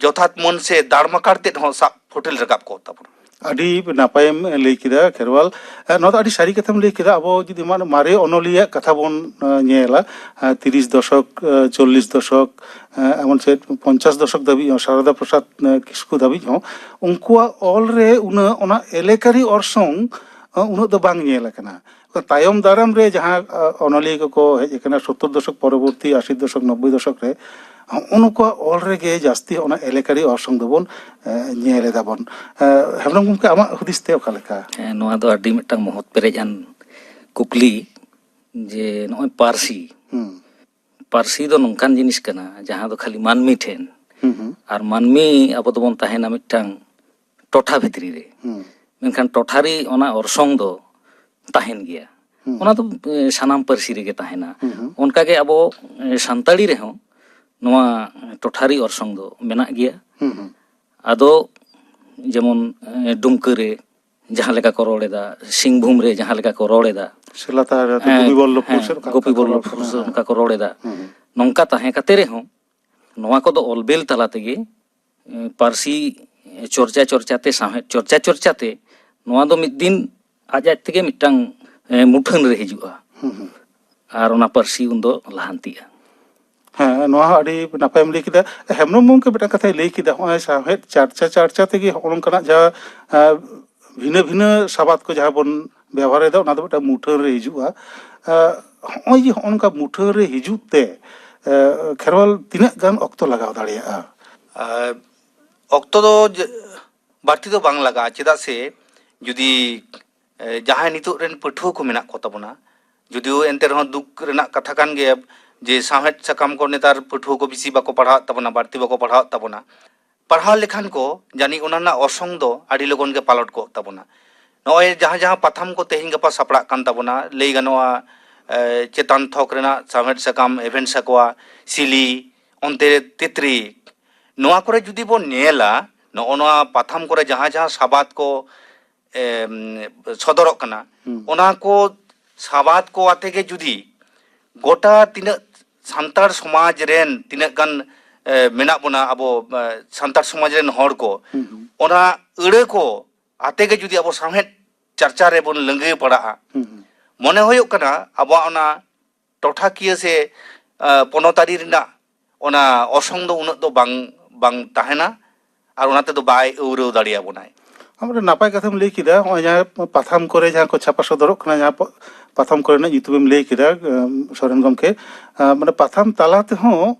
ᱡᱚᱛᱷᱟᱛ ᱢᱟᱹᱱ ᱥᱮ ᱫᱟᱲᱢᱟᱠᱟᱲ ᱛᱮᱫ ᱦᱚᱸ ᱥᱟᱵ ᱯᱷᱩᱴᱮᱞ ᱨᱟᱠᱟᱵ ᱠᱚᱜ ᱛᱟᱵᱚᱱᱟ᱾ ᱟᱹᱰᱤ ᱱᱟᱯᱟᱭᱮᱢ ᱞᱟᱹᱭ ᱠᱮᱫᱟ ᱠᱷᱮᱨᱣᱟᱞ᱾ ᱮ, ᱱᱚᱣᱟ ᱫᱚ ᱟᱹᱰᱤ ᱥᱟᱹᱨᱤ ᱠᱟᱛᱷᱟᱢ ᱞᱟᱹᱭ ᱠᱮᱫᱟ᱾ ᱟᱵᱚ ᱡᱩᱫᱤ ᱢᱟᱱᱮ ᱢᱟᱨᱮ ᱚᱱᱚᱞᱤᱭᱟᱹ ᱠᱟᱛᱷᱟ ᱵᱚᱱ, ᱮ, ᱧᱮᱞᱟ, ᱮ, ᱛᱤᱨᱤᱥ ᱫᱚᱥᱚᱠ, ᱮ, ᱪᱚᱞᱞᱤᱥ ᱫᱚᱥᱚᱠ, ᱮ, ᱮᱢᱚᱱ ᱪᱮᱫ ᱯᱚᱧᱪᱟᱥ ᱫᱚᱥᱚᱠ ᱫᱷᱟᱹᱵᱤᱡ ᱦᱚᱸ, ᱥᱟᱨᱚᱫᱟ ᱯᱨᱚᱥᱟᱫᱽ, ᱮ, ᱠᱤᱥᱠᱩ ᱫᱷᱟᱹᱵᱤᱡ ᱦᱚᱸ ᱩᱱᱠᱩᱣᱟᱜ ᱚᱞ ᱨᱮ ᱩᱱᱟᱹᱜ ᱚᱱᱟ ᱮᱞᱮᱠᱟᱨᱤ ᱚᱨᱥᱚᱝ, ᱮ, ᱩᱱᱟᱹᱜ ᱫᱚ ᱵᱟᱝ ᱧᱮᱞ ᱟᱠᱟᱱᱟ᱾ ᱛᱟᱭᱚᱢ ᱫᱟᱨᱟᱢ ᱨᱮ ᱡᱟᱦᱟᱸ, ᱟ, ᱚᱱᱚᱞᱤᱭᱟᱹ ᱠᱚᱠᱚ ᱦᱮᱡ ᱟᱠᱟᱱᱟ ᱥᱳᱛᱛᱳᱨ ᱫᱚᱥᱚᱠ ᱯᱚᱨᱚᱵᱚᱨᱛᱤ, ᱟᱥᱤ ᱫᱚᱥᱚᱠ, ᱱᱚᱵᱵᱳᱭ ᱫᱚᱥᱚᱠ ᱨᱮ, ᱦᱚᱸᱜᱼᱚ ᱱᱩᱠᱩᱣᱟᱜ ᱚᱞ ᱨᱮᱜᱮ ᱡᱟᱹᱥᱛᱤ ᱚᱱᱟ ᱮᱞᱮᱠᱟᱨᱤ ᱚᱨᱥᱚᱝ ᱫᱚᱵᱚᱱ, ᱮ, ᱧᱮᱞ ᱮᱫᱟ ᱵᱚᱱ᱾ ᱮ, ᱦᱮᱢᱵᱨᱚᱢ ᱜᱚᱢᱠᱮ, ᱟᱢᱟᱜ ᱦᱩᱫᱤᱥ ᱛᱮ ᱚᱠᱟ ᱞᱮᱠᱟ? ᱦᱮᱸ, ᱱᱚᱣᱟ ᱫᱚ ᱟᱹᱰᱤ ᱢᱤᱫᱴᱟᱝ ᱢᱚᱦᱚᱛ ᱯᱮᱨᱮᱡ ᱟᱱ ᱠᱩᱠᱞᱤ, ᱡᱮ ᱱᱚᱜᱼᱚᱭ ᱯᱟᱹᱨᱥᱤ, ᱦᱩᱸ᱾ ᱯᱟᱹᱨᱥᱤ ᱫᱚ ᱱᱚᱝᱠᱟᱱ ᱡᱤᱱᱤᱥ ᱠᱟᱱᱟ ᱡᱟᱦᱟᱸ ᱫᱚ ᱠᱷᱟᱹᱞᱤ ᱢᱟᱹᱱᱢᱤ ᱴᱷᱮᱱ, ᱦᱩᱸ, ᱦᱩᱸ᱾ ᱟᱨ ᱢᱟᱹᱱᱢᱤ ᱟᱵᱚ ᱫᱚᱵᱚᱱ ᱛᱟᱦᱮᱱᱟ ᱢᱤᱫᱴᱟᱝ ᱴᱚᱴᱷᱟ ᱵᱷᱤᱛᱨᱤ ᱨᱮ, ᱦᱩᱸ᱾ ᱢᱮᱱᱠᱷᱟᱱ ᱴᱚᱴᱷᱟᱨᱤ ᱚᱱᱟ ᱚᱨᱥᱚᱝ ᱫᱚ ᱛᱟᱦᱮᱱ ᱜᱮᱭᱟ᱾ ᱦᱩᱸ᱾ ᱚᱱᱟ ᱫᱚ, ᱮ, ᱥᱟᱱᱟᱢ ᱯᱟᱹᱨᱥᱤ ᱨᱮᱜᱮ ᱛᱟᱦᱮᱱᱟ᱾ ᱦᱩᱸ, ᱦᱩᱸ᱾ ᱚᱱᱠᱟᱜᱮ ᱟᱵᱚ, ᱮ, ᱥᱟᱱᱛᱟᱲᱤ ᱨᱮᱦᱚᱸ ᱱᱚᱣᱟ ᱴᱚᱴᱷᱟᱨᱤ ᱚᱨᱥᱚᱝ ᱫᱚ ᱢᱮᱱᱟᱜ ᱜᱮᱭᱟ᱾ ᱦᱩᱸ, ᱦᱩᱸ᱾ ᱟᱫᱚ ᱡᱮᱢᱚᱱ, ᱮ, ᱰᱩᱢᱠᱟᱹ ᱨᱮ ᱡᱟᱦᱟᱸ ᱞᱮᱠᱟ ᱠᱚ ᱨᱚᱲ ᱮᱫᱟ, ᱥᱤᱝᱵᱷᱩᱢ ᱨᱮ ᱡᱟᱦᱟᱸ ᱞᱮᱠᱟ ᱠᱚ ᱨᱚᱲ ᱮᱫᱟ, ᱥᱮ ᱞᱟᱛᱟᱨ ᱨᱮ ᱦᱮᱸ, ᱜᱳᱯᱤ ᱵᱚᱞᱞᱚᱵᱷᱯᱩᱨ ᱦᱮᱸ, ᱥᱮᱫ ᱚᱠᱟ ᱜᱳᱯᱤ ᱞᱮᱠᱟ ᱠᱚ ᱨᱚᱲ ᱵᱚᱞᱞᱚᱵᱷᱯᱩᱨ ᱠᱟᱱᱟ, ᱥᱮᱫ ᱦᱮᱸ᱾ ᱚᱱᱠᱟ ᱠᱚ ᱨᱚᱲ ᱮᱫᱟ᱾ ᱦᱩᱸ, ᱦᱩᱸ᱾ ᱱᱚᱝᱠᱟ ᱛᱟᱦᱮᱸ ᱠᱟᱛᱮ ᱨᱮᱦᱚᱸ ᱱᱚᱣᱟ ᱠᱚᱫᱚ ᱚᱞ ᱵᱮᱞ ᱛᱟᱞᱟ ᱛᱮᱜᱮ, ᱮ, ᱯᱟᱹᱨᱥᱤ ᱪᱚᱨᱪᱟ ᱪᱚᱨᱪᱟ ᱛᱮ, ᱥᱟᱶᱦᱮᱫ ᱪᱚᱨᱪᱟ ᱪᱚᱨᱪᱟ ᱛᱮ ᱱᱚᱣᱟ ᱫᱚ ᱢᱤᱫ ᱫᱤᱱ ᱟᱡ ᱟᱡ ᱛᱮᱜᱮ ᱢᱤᱫᱴᱟᱝ, ᱮ, ᱢᱩᱴᱷᱟᱹᱱ ᱨᱮ ᱦᱤᱡᱩᱜᱼᱟ᱾ ᱦᱩᱸ, ᱦᱩᱸ᱾ ᱟᱨ ᱚᱱᱟ ᱯᱟᱹᱨᱥᱤ ᱩᱱᱫᱚ ᱞᱟᱦᱟᱱᱛᱤᱜᱼᱟ᱾ ᱦᱮᱸ, ᱱᱚᱣᱟ ᱦᱚᱸ ᱟᱹᱰᱤ ᱱᱟᱯᱟᱭᱮᱢ ᱞᱟᱹᱭ ᱠᱮᱫᱟ᱾ ᱦᱮᱢᱵᱨᱚᱢ ᱜᱚᱢᱠᱮ ᱢᱤᱫᱴᱟᱝ ᱠᱟᱛᱷᱟᱭ ᱞᱟᱹᱭ ᱠᱮᱫᱟ, ᱱᱚᱜᱼᱚᱭ ᱥᱟᱶᱦᱮᱫ ᱪᱟᱨᱪᱟ ᱪᱟᱨᱪᱟ ᱛᱮᱜᱮ ᱦᱚᱸᱜᱼᱚ ᱱᱚᱝᱠᱟᱱᱟᱜ ᱡᱟᱦᱟᱸ, ᱮ, ᱵᱷᱤᱱᱟᱹ ᱵᱷᱤᱱᱟᱹ ᱥᱟᱵᱟᱫ ᱠᱚ ᱡᱟᱦᱟᱸ ᱵᱚᱱ ᱵᱮᱣᱦᱟᱨᱮᱫᱟ, ᱚᱱᱟ ᱫᱚ ᱢᱤᱫᱴᱟᱝ ᱢᱩᱴᱷᱟᱹᱱ ᱨᱮ ᱦᱤᱡᱩᱜᱼᱟ᱾ ᱮ, ᱦᱚᱸᱜᱼᱚᱭ ᱡᱮ ᱦᱚᱸᱜᱼᱚ ᱱᱚᱝᱠᱟ ᱢᱩᱴᱷᱟᱹᱱ ᱨᱮ ᱦᱤᱡᱩᱜ ᱛᱮ, ᱮ, ᱠᱷᱮᱨᱣᱟᱞ ᱛᱤᱱᱟᱹᱜ ᱜᱟᱱ ᱚᱠᱛᱚ ᱞᱟᱜᱟᱣ ᱫᱟᱲᱮᱭᱟᱜᱼᱟ? ᱮ, ᱚᱠᱛᱚ ᱫᱚ ᱡᱮ, ᱵᱟᱹᱲᱛᱤ ᱫᱚ ᱵᱟᱝ ᱞᱟᱜᱟᱜᱼᱟ, ᱪᱮᱫᱟᱜ ᱥᱮ ᱡᱩᱫᱤ, ᱮ, ᱡᱟᱦᱟᱸᱭ ᱱᱤᱛᱚᱜ ᱨᱮᱱ ᱯᱟᱹᱴᱷᱩᱣᱟᱹ ᱠᱚ ᱢᱮᱱᱟᱜ ᱠᱚ ᱛᱟᱵᱚᱱᱟ, ᱡᱩᱫᱤᱭᱳ ᱮᱱᱛᱮ ᱨᱮᱦᱚᱸ ᱫᱩᱠ ᱨᱮᱱᱟᱜ ᱠᱟᱛᱷᱟ ᱠᱟᱱ ᱜᱮᱭᱟ ᱡᱮ ᱥᱟᱶᱦᱮᱫ ᱥᱟᱠᱟᱢ ᱠᱚ ᱱᱮᱛᱟᱨ ᱯᱟᱹᱴᱷᱩᱣᱟᱹ ᱠᱚ ᱵᱮᱥᱤ ᱵᱟᱠᱚ ᱯᱟᱲᱦᱟᱣᱮᱫ ᱛᱟᱵᱚᱱᱟ, ᱵᱟᱹᱲᱛᱤ ᱵᱟᱠᱚ ᱯᱟᱲᱦᱟᱣᱮᱫ ᱛᱟᱵᱚᱱᱟ᱾ ᱯᱟᱲᱦᱟᱣ ᱞᱮᱠᱷᱟᱱ ᱠᱚ, ᱡᱟᱹᱱᱤᱡ ᱚᱱᱟ ᱨᱮᱱᱟᱜ ᱚᱨᱥᱚᱝ ᱫᱚ ᱟᱹᱰᱤ ᱞᱚᱜᱚᱱ ᱜᱮ ᱯᱟᱞᱚᱴ ᱠᱚᱜ ᱛᱟᱵᱚᱱᱟ᱾ ᱱᱚᱜᱼᱚᱭ ᱡᱟᱦᱟᱸ ᱡᱟᱦᱟᱸ ᱯᱟᱛᱷᱟᱢ ᱠᱚ ᱛᱮᱦᱮᱧ ᱜᱟᱯᱟ ᱥᱟᱯᱲᱟᱜ ᱠᱟᱱ ᱛᱟᱵᱚᱱᱟ, ᱞᱟᱹᱭ ᱜᱟᱱᱚᱜᱼᱟ, ᱮ, ᱪᱮᱛᱟᱱ ᱛᱷᱚᱠ ᱨᱮᱱᱟᱜ ᱥᱟᱶᱦᱮᱫ ᱥᱟᱠᱟᱢ, ᱮᱵᱷᱮᱱ ᱥᱟᱠᱚᱣᱟ, ᱥᱤᱞᱤ, ᱚᱱᱛᱮ ᱛᱤᱛᱨᱤ, ᱱᱚᱣᱟ ᱠᱚᱨᱮ ᱡᱩᱫᱤ ᱵᱚᱱ ᱧᱮᱞᱟ, ᱱᱚᱜᱼᱚ ᱱᱚᱣᱟ ᱯᱟᱛᱷᱟᱢ ᱠᱚᱨᱮ ᱡᱟᱦᱟᱸ ᱡᱟᱦᱟᱸ ᱥᱟᱵᱟᱫ ᱠᱚ, ᱮᱢ, ᱥᱚᱫᱚᱨᱚᱜ ᱠᱟᱱᱟ, ᱦᱩᱸ᱾ ᱚᱱᱟ ᱠᱚ ᱥᱟᱵᱟᱫ ᱠᱚ ᱟᱛᱮ ᱜᱮ ᱡᱩᱫᱤ ᱜᱚᱴᱟ ᱛᱤᱱᱟᱹᱜ ᱥᱟᱱᱛᱟᱲ ᱥᱚᱢᱟᱡᱽ ᱨᱮᱱ ᱛᱤᱱᱟᱹᱜ ᱜᱟᱱ, ᱮ, ᱢᱮᱱᱟᱜ ᱵᱚᱱᱟ ᱟᱵᱚ, ᱮ, ᱥᱟᱱᱛᱟᱲ ᱥᱚᱢᱟᱡᱽ ᱨᱮᱱ ᱦᱚᱲ ᱠᱚ, ᱦᱩᱸ, ᱦᱩᱸ᱾ ᱚᱱᱟ ᱟᱹᱲᱟᱹ ᱠᱚ ᱟᱛᱮ ᱜᱮ ᱡᱩᱫᱤ ᱟᱵᱚ ᱥᱟᱶᱦᱮᱫ ᱪᱟᱨᱪᱟ ᱨᱮᱵᱚᱱ ᱞᱟᱹᱝᱜᱟᱹ ᱯᱟᱲᱟᱜᱼᱟ, ᱦᱩᱸ, ᱦᱩᱸ᱾ ᱢᱚᱱᱮ ᱦᱩᱭᱩᱜ ᱠᱟᱱᱟ ᱟᱵᱚᱣᱟᱜ ᱚᱱᱟ ᱴᱚᱴᱷᱟᱠᱤᱭᱟᱹ ᱥᱮ, ᱮ, ᱯᱚᱱᱚᱛᱟᱹᱨᱤ ᱨᱮᱱᱟᱜ ᱚᱱᱟ ᱚᱨᱥᱚᱝ ᱫᱚ ᱩᱱᱟᱹᱜ ᱫᱚ ᱵᱟᱝ, ᱵᱟᱝ ᱛᱟᱦᱮᱱᱟ ᱟᱨ ᱚᱱᱟ ᱛᱮᱫᱚ ᱵᱟᱭ ᱟᱹᱣᱨᱟᱹᱣ ᱫᱟᱲᱮᱭᱟᱵᱚᱱᱟᱭ᱾ ᱟᱢ ᱢᱤᱫᱴᱮᱱ ᱱᱟᱯᱟᱭ ᱠᱟᱛᱷᱟᱢ ᱞᱟᱹᱭ ᱠᱮᱫᱟ᱾ ᱱᱚᱜᱼᱚᱭ ᱡᱟᱦᱟᱸ ᱯᱟᱛᱷᱟᱢ ᱠᱚᱨᱮ ᱡᱟᱦᱟᱸ ᱠᱚ ᱪᱷᱟᱯᱟ ᱥᱚᱫᱚᱨᱚᱜ ᱠᱟᱱᱟ, ᱡᱟᱦᱟᱸ ᱯᱚ-, ᱯᱟᱛᱷᱟᱢ ᱠᱚᱨᱮᱱᱟᱜ ᱧᱩᱛᱩᱢᱮᱢ ᱞᱟᱹᱭ ᱠᱮᱫᱟ, ᱮᱢ, ᱥᱚᱨᱮᱱ ᱜᱚᱢᱠᱮ, ᱮ, ᱢᱟᱱᱮ ᱯᱟᱛᱷᱟᱢ ᱛᱟᱞᱟ ᱛᱮᱦᱚᱸ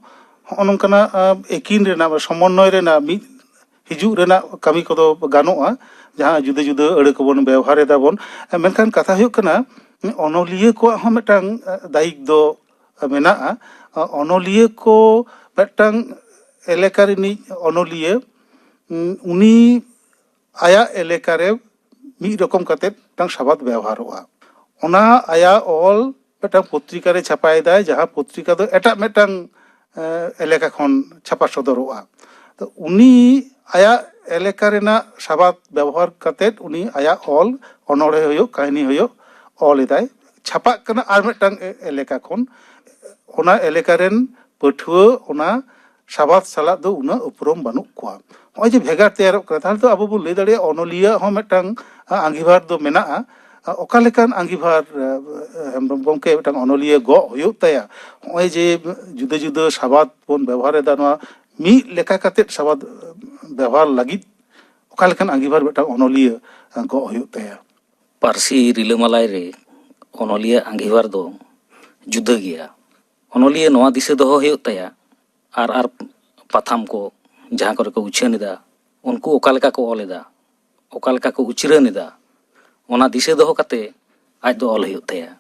ᱦᱚᱸᱜᱼᱚ ᱱᱚᱝᱠᱟᱱᱟᱜ, ᱮ, ᱮᱠᱤᱱ ᱨᱮᱱᱟᱜ, ᱥᱚᱢᱚᱱᱱᱚᱭ ᱨᱮᱱᱟᱜ ᱢᱤᱫ ᱦᱤᱡᱩᱜ ᱨᱮᱱᱟᱜ ᱠᱟᱹᱢᱤ ᱠᱚᱫᱚ ᱜᱟᱱᱚᱜᱼᱟ, ᱡᱟᱦᱟᱸ ᱡᱩᱫᱟᱹ ᱡᱩᱫᱟᱹ ᱟᱹᱲᱟᱹ ᱠᱚᱵᱚᱱ ᱵᱮᱣᱦᱟᱨ ᱮᱫᱟ ᱵᱚᱱ᱾ ᱢᱮᱱᱠᱷᱟᱱ ᱠᱟᱛᱷᱟ ᱦᱩᱭᱩᱜ ᱠᱟᱱᱟ, ᱚᱱᱚᱞᱤᱭᱟᱹ ᱠᱚᱣᱟᱜ ᱦᱚᱸ ᱢᱤᱫᱴᱟᱝ ᱫᱟᱭᱤᱛ ᱫᱚ ᱢᱮᱱᱟᱜᱼᱟ᱾ ᱚᱱᱚᱞᱤᱭᱟᱹ ᱠᱚ ᱢᱤᱫᱴᱟᱝ ᱮᱞᱟᱠᱟ ᱨᱤᱱᱤᱡ ᱚᱱᱚᱞᱤᱭᱟᱹ, ᱩᱱᱤ ᱟᱭᱟᱜ ᱮᱞᱟᱠᱟ ᱨᱮ ᱢᱤᱫ ᱨᱚᱠᱚᱢ ᱠᱟᱛᱮᱫ ᱢᱤᱫᱴᱟᱝ ᱥᱟᱵᱟᱫ ᱵᱮᱣᱦᱟᱨᱚᱜᱼᱟ᱾ ᱚᱱᱟ ᱟᱭᱟᱜ ᱚᱞ ᱢᱤᱫᱴᱟᱝ ᱯᱚᱛᱨᱤᱠᱟ ᱨᱮ ᱪᱷᱟᱯᱟᱭᱮᱫᱟᱭ, ᱡᱟᱦᱟᱸ ᱯᱚᱛᱨᱤᱠᱟ ᱫᱚ ᱮᱴᱟᱜ ᱢᱤᱫᱴᱟᱝ, ᱮ, ᱮᱞᱟᱠᱟ ᱠᱷᱚᱱ ᱪᱷᱟᱯᱟ ᱥᱚᱫᱚᱨᱚᱜᱼᱟ᱾ ᱛᱚ, ᱩᱱᱤ ᱟᱭᱟᱜ ᱮᱞᱟᱠᱟ ᱨᱮᱱᱟᱜ ᱥᱟᱵᱟᱫ ᱵᱮᱵᱚᱦᱟᱨ ᱠᱟᱛᱮᱫ ᱩᱱᱤ ᱟᱭᱟᱜ ᱚᱞ, ᱚᱱᱚᱬᱦᱮ ᱦᱩᱭᱩᱜ, ᱠᱟᱹᱦᱱᱤ ᱦᱩᱭᱩᱜ, ᱚᱞ ᱮᱫᱟᱭ, ᱪᱷᱟᱯᱟᱜ ᱠᱟᱱᱟ ᱟᱨ ᱢᱤᱫᱴᱟᱝ ᱮ-, ᱮᱞᱟᱠᱟ ᱠᱷᱚᱱ᱾ ᱚᱱᱟ ᱮᱞᱟᱠᱟ ᱨᱮᱱ ᱯᱟᱹᱴᱷᱩᱣᱟᱹ ᱚᱱᱟ ᱥᱟᱵᱟᱫ ᱥᱟᱞᱟᱜ ᱫᱚ ᱩᱱᱟᱹᱜ ᱩᱯᱨᱩᱢ ᱵᱟᱹᱱᱩᱜ ᱠᱚᱣᱟ᱾ ᱱᱚᱜᱼᱚᱭ ᱡᱮ ᱵᱷᱮᱜᱟᱨ ᱛᱮᱭᱟᱨᱚᱜ ᱠᱟᱱᱟ, ᱛᱟᱦᱚᱞᱮ ᱫᱚ ᱟᱵᱚ ᱵᱚᱱ ᱞᱟᱹᱭ ᱫᱟᱲᱮᱭᱟᱜᱼᱟ, ᱚᱱᱚᱞᱤᱭᱟᱹ ᱦᱚᱸ ᱢᱤᱫᱴᱟᱝ, ᱟ, ᱟᱸᱜᱤᱵᱷᱟᱨ ᱫᱚ ᱢᱮᱱᱟᱜᱼᱟ᱾ ᱟ, ᱚᱠᱟ ᱞᱮᱠᱟᱱ ᱟᱸᱜᱤᱵᱷᱟᱨ, ᱟ, ᱦᱮᱢᱵᱽᱨᱚᱢ ᱜᱚᱢᱠᱮ, ᱢᱤᱫᱴᱟᱝ ᱚᱱᱚᱞᱤᱭᱟᱹ ᱜᱚᱜ ᱦᱩᱭᱩᱜ ᱛᱟᱭᱟ? ᱱᱚᱜᱼᱚᱭ ᱡᱮ ᱡᱩᱫᱟᱹ ᱡᱩᱫᱟᱹ ᱥᱟᱵᱟᱫ ᱵᱚᱱ ᱵᱮᱵᱚᱦᱟᱨ ᱮᱫᱟ, ᱱᱚᱣᱟ ᱢᱤᱫ ᱞᱮᱠᱟ ᱠᱟᱛᱮᱫ ᱥᱟᱵᱟᱫ ᱵᱮᱵᱚᱦᱟᱨ ᱞᱟᱹᱜᱤᱫ ᱚᱠᱟ ᱞᱮᱠᱟᱱ ᱟᱸᱜᱤᱵᱷᱟᱨ ᱢᱤᱫᱴᱟᱝ ᱚᱱᱚᱞᱤᱭᱟᱹ, ᱟ, ᱜᱚᱜ ᱦᱩᱭᱩᱜ ᱛᱟᱭᱟ? ᱯᱟᱹᱨᱥᱤ ᱨᱤᱞᱟᱹᱢᱟᱞᱟᱭ ᱨᱮ ᱚᱱᱚᱞᱤᱭᱟᱹ ᱟᱸᱜᱤᱵᱷᱟᱨ ᱫᱚ ᱡᱩᱫᱟᱹ ᱜᱮᱭᱟ᱾ ᱚᱱᱚᱞᱤᱭᱟᱹ ᱱᱚᱣᱟ ᱫᱤᱥᱟᱹ ᱫᱚᱦᱚ ᱦᱩᱭᱩᱜ ᱛᱟᱭᱟ, ᱟᱨ ᱟᱨ ᱯᱟᱛᱷᱟᱢ ᱠᱚ ᱡᱟᱦᱟᱸ ᱠᱚᱨᱮ ᱠᱚ ᱩᱪᱷᱟᱹᱱ ᱮᱫᱟ, ᱩᱱᱠᱩ ᱚᱠᱟ ᱞᱮᱠᱟ ᱠᱚ ᱚᱞ ᱮᱫᱟ, ᱚᱠᱟ ᱞᱮᱠᱟ ᱠᱚ ᱩᱪᱨᱟᱹᱱ ᱮᱫᱟ, ᱚᱱᱟ ᱫᱤᱥᱟᱹ ᱫᱚᱦᱚ ᱠᱟᱛᱮ ᱟᱡ ᱫᱚ ᱚᱞ ᱦᱩᱭᱩᱜ ᱛᱟᱭᱟ᱾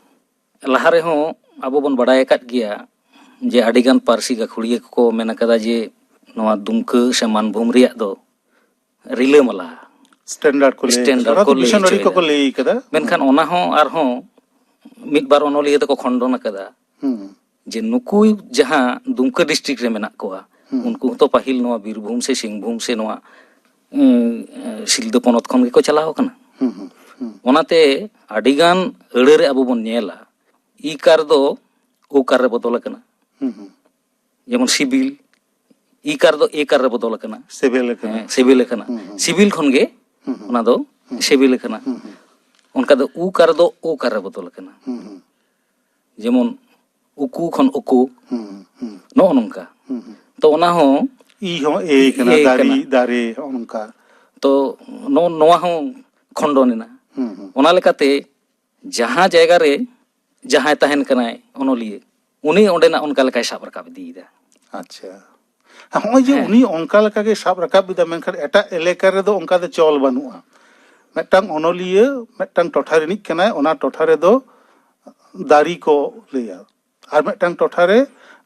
ᱞᱟᱦᱟ ᱨᱮᱦᱚᱸ ᱟᱵᱚ ᱵᱚᱱ ᱵᱟᱰᱟᱭ ᱟᱠᱟᱫ ᱜᱮᱭᱟ ᱡᱮ ᱟᱹᱰᱤᱜᱟᱱ ᱯᱟᱹᱨᱥᱤ ᱜᱟᱹᱠᱷᱩᱲᱤᱭᱟᱹ ᱠᱚᱠᱚ ᱢᱮᱱ ᱟᱠᱟᱫᱟ ᱡᱮ ᱱᱚᱣᱟ ᱫᱩᱢᱠᱟᱹ ᱥᱮ ᱢᱟᱱᱵᱷᱩᱢ ᱨᱮᱭᱟᱜ ᱫᱚ ᱨᱤᱞᱟᱹᱢᱟᱞᱟ᱾ ᱥᱴᱮᱱᱰᱟᱨᱰ ᱠᱚ ᱞᱟᱹᱭ ᱥᱴᱮᱱᱰᱟᱨᱰ ᱠᱟᱫᱟ᱾ ᱠᱚ ᱞᱟᱹᱭ ᱰᱤᱠᱥᱚᱱᱟᱨᱤ ᱦᱚᱪᱚᱭᱮᱫᱟ᱾ ᱠᱚᱠᱚ ᱞᱟᱹᱭ ᱠᱟᱫᱟ᱾ ᱢᱮᱱᱠᱷᱟᱱ ᱚᱱᱟ ᱦᱚᱸ ᱟᱨᱦᱚᱸ ᱢᱤᱫ ᱵᱟᱨ ᱚᱱᱚᱞᱤᱭᱟᱹ ᱫᱚᱠᱚ ᱠᱷᱚᱱᱰᱚᱱ ᱟᱠᱟᱫᱟ ᱦᱩᱸ᱾ ᱡᱮ ᱱᱩᱠᱩ ᱡᱟᱦᱟᱸ ᱫᱩᱢᱠᱟᱹ ᱰᱤᱥᱴᱨᱤᱠᱴ ᱨᱮ ᱢᱮᱱᱟᱜ ᱠᱚᱣᱟ, ᱩᱱᱠᱩ ᱦᱚᱸᱛᱚ ᱯᱟᱹᱦᱤᱞ ᱱᱚᱣᱟ ᱵᱤᱨᱵᱷᱩᱢ ᱥᱮ ᱥᱤᱝᱵᱷᱩᱢ ᱥᱮ ᱱᱚᱣᱟ ᱩᱸ, ᱥᱤᱞᱫᱟᱹ ᱯᱚᱱᱚᱛ ᱠᱷᱚᱱ ᱜᱮᱠᱚ ᱪᱟᱞᱟᱣ ᱟᱠᱟᱱᱟ᱾ ᱦᱩᱸ ᱦᱩᱸ ᱦᱩᱸ ᱚᱱᱟᱛᱮ ᱟᱹᱰᱤᱜᱟᱱ ᱟᱹᱲᱟᱹ ᱨᱮ ᱟᱵᱚ ᱵᱚᱱ ᱧᱮᱞᱟ, ᱤ ᱠᱟᱨ ᱫᱚ ᱳ ᱠᱟᱨ ᱨᱮ ᱵᱚᱫᱚᱞ ᱟᱠᱟᱱᱟ᱾ ᱦᱩᱸ ᱦᱩᱸ᱾ ᱡᱮᱢᱚᱱ ᱥᱤᱵᱤᱞ, ᱤ ᱠᱟᱨ ᱫᱚ ᱮ ᱠᱟᱨ ᱨᱮ ᱵᱚᱫᱚᱞ ᱟᱠᱟᱱᱟ᱾ ᱥᱤᱵᱤᱞ ᱟᱠᱟᱱᱟ᱾ ᱦᱮᱸ, ᱥᱤᱵᱤᱞ ᱟᱠᱟᱱᱟ᱾ ᱦᱩᱸ, ᱦᱩᱸ᱾ ᱥᱤᱵᱤᱞ ᱠᱷᱚᱱ ᱜᱮ ᱦᱩᱸ, ᱦᱩᱸ᱾ ᱚᱱᱟ ᱫᱚ ᱦᱩᱸ, ᱦᱩᱸ᱾ ᱥᱤᱵᱤᱞ ᱟᱠᱟᱱᱟ᱾ ᱦᱩᱸ, ᱦᱩᱸ᱾ ᱚᱱᱠᱟ ᱫᱚ ᱩ ᱠᱟᱨ ᱫᱚ ᱳ ᱠᱟᱨ ᱨᱮ ᱵᱚᱫᱚᱞ ᱟᱠᱟᱱᱟ᱾ ᱦᱩᱸ, ᱦᱩᱸ᱾ ᱡᱮᱢᱚᱱ ᱩᱠᱩ ᱠᱷᱚᱱ ᱩᱠᱩ, ᱦᱩᱸ, ᱦᱩᱸ᱾ ᱱᱚᱜᱼᱚ ᱱᱚᱝᱠᱟ᱾ ᱦᱩᱸ, ᱦᱩᱸ᱾ ᱛᱚ ᱚᱱᱟ ᱦᱚᱸ ᱤ ᱦᱚᱸ ᱮ ᱠᱟᱱᱟ, ᱮ ᱫᱟᱨᱮ, ᱠᱟᱱᱟ᱾ ᱫᱟᱨᱮ, ᱦᱚᱸᱜᱼᱚ ᱱᱚᱝᱠᱟ᱾ ᱛᱚ ᱱᱚ- ᱱᱚᱣᱟ ᱦᱚᱸ ᱠᱷᱚᱸᱰᱚᱱ ᱮᱱᱟ᱾ ᱦᱩᱸ, ᱦᱩᱸ᱾ ᱚᱱᱟ ᱞᱮᱠᱟᱛᱮ ᱡᱟᱦᱟᱸ ᱡᱟᱭᱜᱟ ᱨᱮ ᱡᱟᱦᱟᱸᱭ ᱛᱟᱦᱮᱱ ᱠᱟᱱᱟᱭ ᱚᱱᱚᱞᱤᱭᱟᱹ, ᱩᱱᱤ ᱚᱸᱰᱮᱱᱟᱜ ᱚᱱᱠᱟ ᱞᱮᱠᱟᱭ ᱥᱟᱵ ᱨᱟᱠᱟᱵ ᱤᱫᱤᱭᱮᱫᱟ᱾ ᱟᱪᱪᱷᱟ, ᱱᱚᱜᱼᱚᱭ ᱡᱮ ᱦᱮᱸ᱾ ᱩᱱᱤ ᱚᱱᱠᱟ ᱞᱮᱠᱟ ᱜᱮ ᱥᱟᱵ ᱨᱟᱠᱟᱵ ᱮᱫᱟ, ᱢᱮᱱᱠᱷᱟᱱ ᱮᱴᱟᱜ ᱮᱞᱮᱠᱟ ᱨᱮᱫᱚ ᱚᱱᱠᱟ ᱫᱚ ᱪᱚᱞ ᱵᱟᱹᱱᱩᱜᱼᱟ᱾ ᱢᱤᱫᱴᱟᱝ ᱚᱱᱚᱞᱤᱭᱟᱹ ᱢᱤᱫᱴᱟᱝ ᱴᱚᱴᱷᱟ ᱨᱤᱱᱤᱡ ᱠᱟᱱᱟᱭ, ᱚᱱᱟ ᱴᱚᱴᱷᱟ ᱨᱮᱫᱚ ᱫᱟᱨᱮ ᱠᱚ ᱞᱟᱹᱭᱟ, ᱟᱨ ᱢᱤᱫᱴᱟᱝ ᱴᱚᱴᱷᱟ ᱨᱮ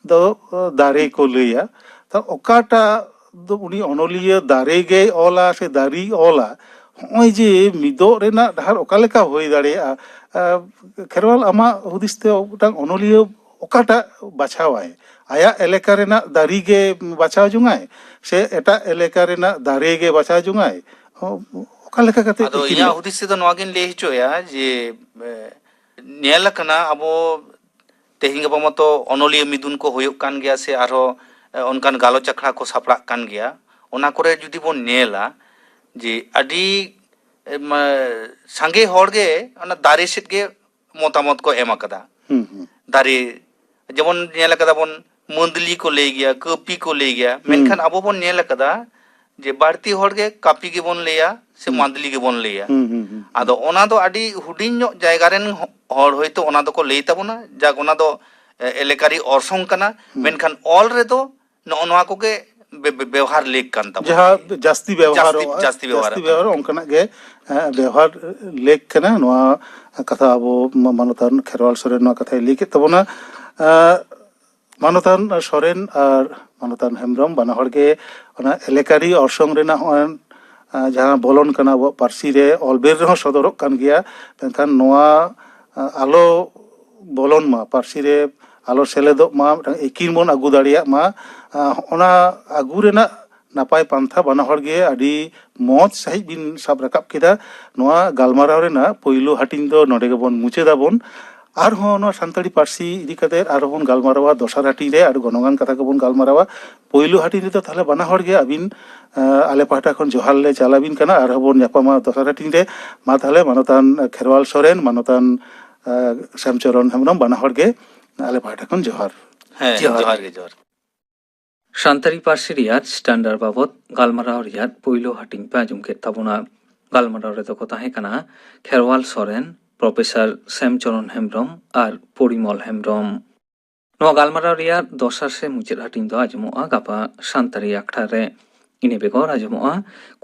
ᱫᱚ ᱫᱟᱨᱮ ᱠᱚ ᱞᱟᱹᱭᱟ᱾ ᱛᱚ ᱚᱠᱟᱴᱟᱜ ᱫᱚ ᱩᱱᱤ ᱚᱱᱚᱞᱤᱭᱟᱹ ᱫᱟᱨᱮ ᱜᱮᱭ ᱚᱞᱟ ᱥᱮ ᱫᱟᱨᱮᱭ ᱚᱞᱟ? ᱦᱚᱸᱜᱼᱚᱭ ᱡᱮ ᱢᱤᱫᱚᱜ ᱨᱮᱱᱟᱜ ᱰᱟᱦᱟᱨ ᱚᱠᱟ ᱞᱮᱠᱟ ᱦᱩᱭ ᱫᱟᱲᱮᱭᱟᱜᱼᱟ? ᱟᱸ, ᱠᱷᱮᱨᱣᱟᱞ, ᱟᱢᱟᱜ ᱦᱩᱫᱤᱥ ᱛᱮ ᱢᱤᱫᱴᱟᱝ ᱚᱱᱚᱞᱤᱭᱟᱹ ᱚᱠᱟᱴᱟᱜ ᱵᱟᱪᱷᱟᱣᱟᱭ? ᱟᱭᱟᱜ ᱮᱞᱮᱠᱟ ᱨᱮᱱᱟᱜ ᱫᱟᱨᱮ ᱜᱮ ᱵᱟᱪᱷᱟᱣ ᱡᱚᱝᱟᱭ, ᱥᱮ ᱮᱴᱟᱜ ᱮᱞᱮᱠᱟ ᱨᱮᱱᱟᱜ ᱫᱟᱨᱮ ᱜᱮ ᱵᱟᱪᱷᱟᱣ ᱡᱚᱝᱟᱭ? ᱚ-, ᱚᱠᱟ ᱞᱮᱠᱟ ᱠᱟᱛᱮ ᱟᱫᱚ ᱟᱹᱠᱤᱞ ᱤᱧᱟᱹᱜ ᱧᱚᱜ? ᱦᱩᱫᱤᱥ ᱛᱮᱫᱚ ᱱᱚᱣᱟ ᱜᱤᱧ ᱞᱟᱹᱭ ᱦᱚᱪᱚᱭᱟ ᱡᱮ, ᱮ, ᱧᱮᱞ ᱟᱠᱟᱱᱟ, ᱟᱵᱚ ᱛᱮᱦᱮᱧ ᱜᱟᱯᱟ ᱢᱟᱛᱚ ᱚᱱᱚᱞᱤᱭᱟᱹ ᱢᱤᱫᱩᱱ ᱠᱚ ᱦᱩᱭᱩᱜ ᱠᱟᱱ ᱜᱮᱭᱟ, ᱥᱮ ᱟᱨᱦᱚᱸ, ᱮ, ᱚᱱᱠᱟᱱ ᱜᱟᱞᱚᱪ ᱟᱠᱷᱲᱟ ᱠᱚ ᱥᱟᱯᱲᱟᱜ ᱠᱟᱱ ᱜᱮᱭᱟ᱾ ᱚᱱᱟ ᱠᱚᱨᱮ ᱡᱩᱫᱤ ᱵᱚᱱ ᱧᱮᱞᱟ ᱡᱮ ᱟᱹᱰᱤ, ᱮ, ᱢᱟ-, ᱥᱟᱸᱜᱮ ᱦᱚᱲ ᱜᱮ ᱚᱱᱟ ᱫᱟᱨᱮ ᱥᱮᱫ ᱜᱮ ᱢᱚᱛᱟᱢᱚᱛ ᱠᱚ ᱮᱢ ᱟᱠᱟᱫᱟ᱾ ᱦᱩᱸ, ᱦᱩᱸ᱾ ᱫᱟᱨᱮ, ᱡᱮᱢᱚᱱ ᱧᱮᱞ ᱟᱠᱟᱫᱟ ᱵᱚᱱ, ᱢᱟᱹᱫᱽᱞᱤ ᱠᱚ ᱞᱟᱹᱭ ᱜᱮᱭᱟ, ᱠᱟᱹᱯᱤ ᱠᱚ ᱞᱟᱹᱭ ᱜᱮᱭᱟ, ᱦᱩᱸ᱾ ᱢᱮᱱᱠᱷᱟᱱ ᱟᱵᱚ ᱵᱚᱱ ᱧᱮᱞ ᱟᱠᱟᱫᱟ ᱡᱮ ᱵᱟᱹᱲᱛᱤ ᱦᱚᱲ ᱜᱮ ᱠᱟᱹᱯᱤ ᱜᱮᱵᱚᱱ ᱞᱟᱹᱭᱟ ᱥᱮ ᱦᱩᱸ᱾ ᱢᱟᱹᱫᱽᱞᱤ ᱜᱮᱵᱚᱱ ᱞᱟᱹᱭᱟ᱾ ᱦᱩᱸ, ᱦᱩᱸ, ᱦᱩᱸ᱾ ᱟᱫᱚ ᱚᱱᱟ ᱫᱚ ᱟᱹᱰᱤ ᱦᱩᱰᱤᱧ ᱧᱚᱜ ᱡᱟᱭᱜᱟ ᱨᱮᱱ ᱦᱚ-, ᱦᱚᱲ ᱦᱚᱭᱛᱳ ᱚᱱᱟ ᱫᱚᱠᱚ ᱞᱟᱹᱭ ᱛᱟᱵᱚᱱᱟ, ᱡᱟᱠ, ᱚᱱᱟ ᱫᱚ, ᱮ, ᱮᱞᱮᱠᱟᱨᱤ ᱚᱨᱥᱚᱝ ᱠᱟᱱᱟ, ᱦᱩᱸ᱾ ᱢᱮᱱᱠᱷᱟᱱ ᱚᱞ ᱨᱮᱫᱚ ᱱᱚᱜᱼᱚ ᱱᱚᱣᱟ ᱠᱚᱜᱮ ᱵᱮ-, ᱵᱮ-, ᱵᱮᱣᱦᱟᱨ ᱞᱮᱠ ᱠᱟᱱ ᱛᱟᱵᱚᱱᱟ᱾ ᱡᱟᱦᱟᱸ ᱡᱟᱹᱥᱛᱤ ᱵᱮᱣᱦᱟᱨᱚᱜᱼᱟ, ᱡᱟᱹᱥᱛᱤ ᱵᱮᱣᱦᱟᱨᱚᱜ ᱡᱟᱹᱥᱛᱤ ᱵᱮᱣᱦᱟᱨᱚᱜᱼᱟ, ᱚᱱᱠᱟᱱᱟᱜ ᱜᱮ, ᱮ, ᱵᱮᱣᱦᱟᱨ ᱞᱮᱠ ᱠᱟᱱᱟ᱾ ᱱᱚᱣᱟ ᱠᱟᱛᱷᱟ ᱟᱵᱚ ᱢᱟ-, ᱢᱟᱱᱚᱛᱟᱱ ᱠᱷᱮᱨᱣᱟᱞ ᱥᱚᱨᱮᱱ ᱱᱚᱣᱟ ᱠᱟᱛᱷᱟᱭ ᱞᱟᱹᱭ ᱠᱮᱫ ᱛᱟᱵᱚᱱᱟ᱾ ᱮ, ᱢᱟᱱᱚᱛᱟᱱ ᱥᱚᱨᱮᱱ ᱟᱨ ᱢᱟᱱᱚᱛᱟᱱ ᱦᱮᱢᱵᱨᱚᱢ ᱵᱟᱱᱟ ᱦᱚᱲ ᱜᱮ ᱚᱱᱟ ᱮᱞᱮᱠᱟᱨᱤ ᱚᱨᱥᱚᱝ ᱨᱮᱱᱟᱜ ᱦᱚᱸᱜᱼᱚᱭ, ᱟᱸ, ᱡᱟᱦᱟᱸ ᱵᱚᱞᱚᱱ ᱠᱟᱱᱟ ᱟᱵᱚᱣᱟᱜ ᱯᱟᱹᱨᱥᱤ ᱨᱮ, ᱚᱞ ᱵᱮᱞ ᱨᱮᱦᱚᱸ ᱥᱚᱫᱚᱨᱚᱜ ᱠᱟᱱ ᱜᱮᱭᱟ, ᱢᱮᱱᱠᱷᱟᱱ ᱱᱚᱣᱟ, ᱟᱸ, ᱟᱞᱚ ᱵᱚᱞᱚᱱ ᱢᱟ, ᱯᱟᱹᱨᱥᱤ ᱨᱮ ᱟᱞᱚ ᱥᱮᱞᱮᱫᱚᱜ ᱢᱟ, ᱢᱤᱫᱴᱟᱝ ᱟᱹᱠᱤᱞ ᱵᱚᱱ ᱟᱹᱜᱩ ᱫᱟᱲᱮᱭᱟᱜ ᱢᱟ, ᱟᱸ, ᱚᱱᱟ ᱟᱹᱜᱩ ᱨᱮᱱᱟᱜ ᱱᱟᱯᱟᱭ ᱯᱟᱱᱛᱷᱟ ᱵᱟᱱᱟ ᱦᱚᱲ ᱜᱮ ᱟᱹᱰᱤ ᱢᱚᱸᱡᱽ ᱥᱟᱺᱦᱤᱡ ᱵᱤᱱ ᱥᱟᱵ ᱨᱟᱠᱟᱵ ᱠᱮᱫᱟ᱾ ᱱᱚᱣᱟ ᱜᱟᱞᱢᱟᱨᱟᱣ ᱨᱮᱱᱟᱜ ᱯᱳᱭᱞᱳ ᱦᱟᱹᱴᱤᱧ ᱫᱚ ᱱᱚᱰᱮ ᱜᱮᱵᱚᱱ ᱢᱩᱪᱟᱹᱫᱟᱵᱚᱱ᱾ ᱟᱨᱦᱚᱸ ᱱᱚᱣᱟ ᱥᱟᱱᱛᱟᱲᱤ ᱯᱟᱹᱨᱥᱤ ᱤᱫᱤ ᱠᱟᱛᱮ ᱟᱨᱦᱚᱸ ᱵᱚᱱ ᱜᱟᱞᱢᱟᱨᱟᱣᱟ ᱫᱚᱥᱟᱨ ᱦᱟᱹᱴᱤᱧ ᱨᱮ, ᱟᱹᱰᱤ ᱜᱚᱱᱚᱝᱟᱱ ᱠᱟᱛᱷᱟ ᱠᱚᱵᱚᱱ ᱜᱟᱞᱢᱟᱨᱟᱣᱟ᱾ ᱯᱳᱭᱞᱳ ᱦᱟᱹᱴᱤᱧ ᱨᱮᱫᱚ ᱛᱟᱦᱞᱮ ᱵᱟᱱᱟ ᱦᱚᱲ ᱜᱮ ᱟᱹᱵᱤᱱ, ᱟᱸ, ᱟᱞᱮ ᱯᱟᱦᱴᱟ ᱠᱷᱚᱱ ᱡᱚᱦᱟᱨ ᱞᱮ ᱪᱟᱞ ᱟᱹᱵᱤᱱ ᱠᱟᱱᱟ᱾ ᱟᱨᱦᱚᱸ ᱵᱚᱱ ᱧᱟᱯᱟᱢᱟ ᱫᱚᱥᱟᱨ ᱦᱟᱹᱴᱤᱧ ᱨᱮ᱾ ᱢᱟ ᱛᱟᱦᱞᱮ ᱢᱟᱱᱚᱛᱟᱱ ᱠᱷᱮᱨᱣᱟᱞ ᱥᱚᱨᱮᱱ, ᱢᱟᱱᱚᱛᱟᱱ, ᱟᱸ, ᱥᱭᱟᱢᱪᱚᱨᱚᱱ ᱦᱮᱢᱵᱨᱚᱢ, ᱵᱟᱱᱟ ᱦᱚᱲ ᱜᱮ ᱟᱞᱮ ᱯᱟᱦᱴᱟ ᱠᱷᱚᱱ ᱡᱚᱦᱟᱨ᱾ ᱦᱮᱸ, ᱡᱚᱦᱟᱨ᱾ ᱡᱚᱦᱟᱨ ᱜᱮ, ᱡᱚᱦᱟᱨ᱾ ᱥᱟᱱᱛᱟᱲᱤ ᱯᱟᱹᱨᱥᱤ ᱨᱮᱭᱟᱜ ᱥᱴᱟᱱᱰᱟᱨᱰ ᱵᱟᱵᱚᱛ ᱜᱟᱞᱢᱟᱨᱟᱣ ᱨᱮᱭᱟᱜ ᱯᱳᱭᱞᱳ ᱦᱟᱹᱴᱤᱧ ᱯᱮ ᱟᱸᱡᱚᱢ ᱠᱮᱫ ᱛᱟᱵᱚᱱᱟ᱾ ᱜᱟᱞᱢᱟᱨᱟᱣ ᱨᱮᱫᱚ ᱠᱚ ᱛᱟᱦᱮᱸ ᱠᱟᱱᱟ ᱠᱷᱮᱨᱣᱟᱞ ᱥᱚᱨᱮᱱ, ᱯᱨᱚᱯᱷᱮᱥᱚᱨ ᱥᱭᱟᱢᱪᱚᱨᱚᱱ ᱦᱮᱢᱵᱨᱚᱢ ᱟᱨ ᱯᱚᱨᱤᱢᱚᱞ ᱦᱮᱢᱵᱨᱚᱢ᱾ ᱱᱚᱣᱟ ᱜᱟᱞᱢᱟᱨᱟᱣ ᱨᱮᱭᱟᱜ ᱫᱚᱥᱟᱨ ᱥᱮ ᱢᱩᱪᱟᱹᱫ ᱦᱟᱹᱴᱤᱧ ᱫᱚ ᱟᱸᱡᱚᱢᱚᱜᱼᱟ ᱜᱟᱯᱟ ᱥᱟᱱᱛᱟᱲᱤ ᱟᱠᱷᱲᱟ ᱨᱮ᱾ ᱤᱱᱟᱹ ᱵᱮᱜᱚᱨ ᱟᱸᱡᱚᱢᱚᱜᱼᱟ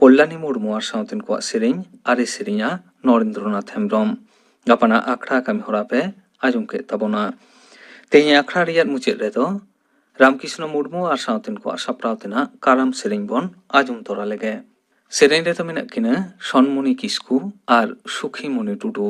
ᱠᱚᱞᱭᱟᱱᱤ ᱢᱩᱨᱢᱩ ᱟᱨ ᱥᱟᱶᱛᱮᱱ ᱠᱚᱣᱟᱜ ᱥᱮᱨᱮᱧ, ᱟᱨᱮ ᱥᱮᱨᱮᱧᱟ ᱱᱚᱨᱮᱱᱫᱨᱚᱱᱟᱛᱷ ᱦᱮᱢᱵᱨᱚᱢ᱾ ᱜᱟᱯᱟᱱᱟᱜ ᱟᱠᱷᱲᱟ ᱠᱟᱹᱢᱤ ᱦᱚᱨᱟ ᱯᱮ ᱟᱸᱡᱚᱢ ᱠᱮᱫ ᱛᱟᱵᱚᱱᱟ᱾ ᱛᱮᱦᱮᱧ ᱟᱠᱷᱲᱟ ᱨᱮᱭᱟᱜ ᱢᱩᱪᱟᱹᱫ ᱨᱮᱫᱚ ᱨᱟᱢᱠᱨᱤᱥᱱᱚ ᱢᱩᱨᱢᱩ ᱟᱨ ᱥᱟᱶᱛᱮᱱ ᱠᱚᱣᱟᱜ ᱥᱟᱯᱲᱟᱣ ᱛᱮᱱᱟᱜ ᱠᱟᱨᱟᱢ ᱥᱮᱨᱮᱧ ᱵᱚᱱ ᱟᱸᱡᱚᱢ ᱛᱚᱨᱟ ᱞᱮᱜᱮ᱾ ᱥᱮᱨᱮᱧ ᱨᱮᱫᱚ ᱢᱮᱱᱟᱜ ᱠᱤᱱᱟ ᱥᱚᱱᱢᱩᱱᱤ ᱠᱤᱥᱠᱩ ᱟᱨ ᱥᱩᱠᱷᱤᱢᱩᱱᱤ ᱴᱩᱰᱩ᱾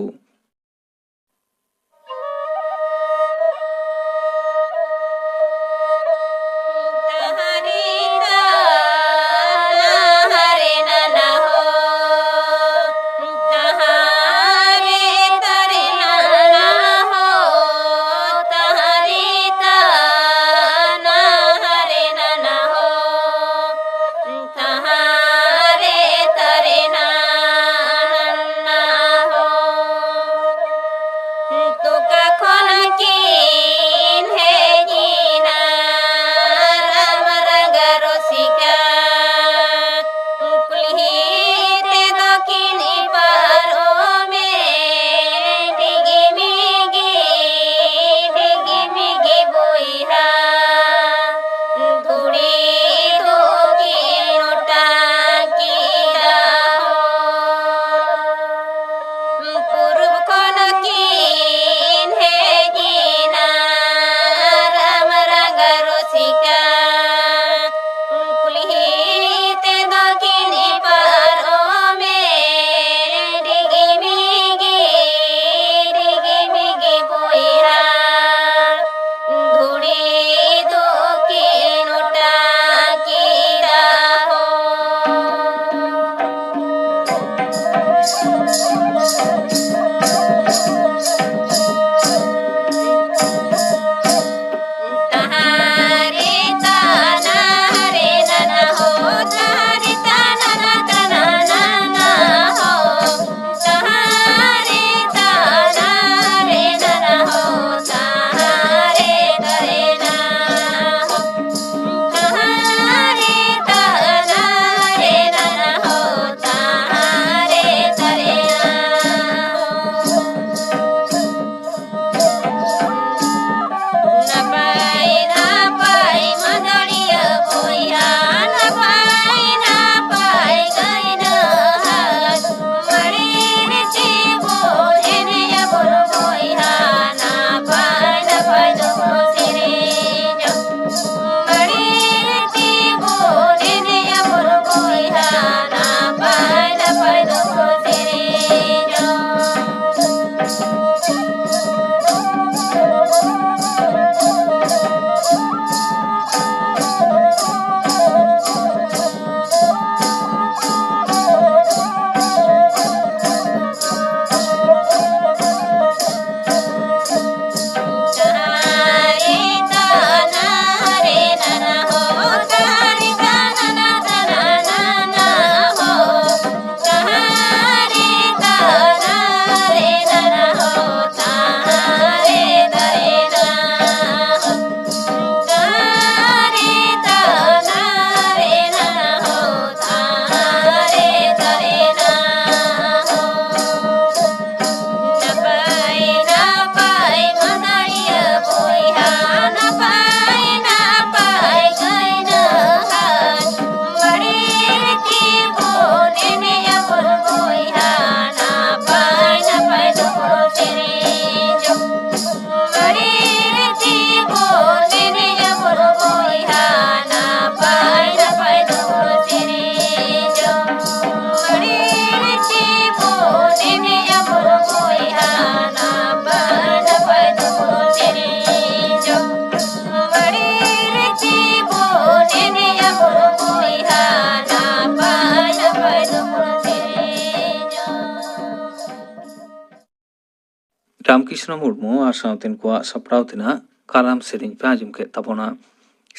ᱨᱟᱢᱠᱨᱤᱥᱱᱚ ᱢᱩᱨᱢᱩ ᱟᱨ ᱥᱟᱶᱛᱮᱱ ᱠᱚᱣᱟᱜ ᱥᱟᱯᱲᱟᱣ ᱛᱮᱱᱟᱜ ᱠᱟᱨᱟᱢ ᱥᱮᱨᱮᱧ ᱯᱮ ᱟᱸᱡᱚᱢ ᱠᱮᱫ ᱛᱟᱵᱚᱱᱟ᱾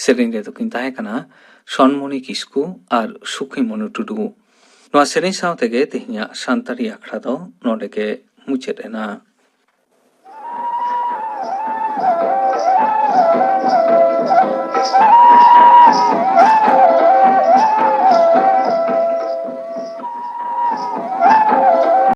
ᱥᱮᱨᱮᱧ ᱨᱮᱫᱚ ᱠᱤᱱ ᱛᱟᱦᱮᱸ ᱠᱟᱱᱟ ᱥᱚᱱᱢᱚᱱᱤ ᱠᱤᱥᱠᱩ ᱟᱨ ᱥᱩᱠᱷᱤᱢᱚᱱᱩ ᱴᱩᱰᱩ᱾ ᱱᱚᱣᱟ ᱥᱮᱨᱮᱧ ᱥᱟᱶ ᱛᱮᱜᱮ ᱛᱮᱦᱮᱧᱟᱜ ᱥᱟᱱᱛᱟᱲᱤ ᱟᱠᱷᱲᱟ ᱫᱚ ᱱᱚᱰᱮ ᱜᱮ ᱢᱩᱪᱟᱹᱫ ᱮᱱᱟ᱾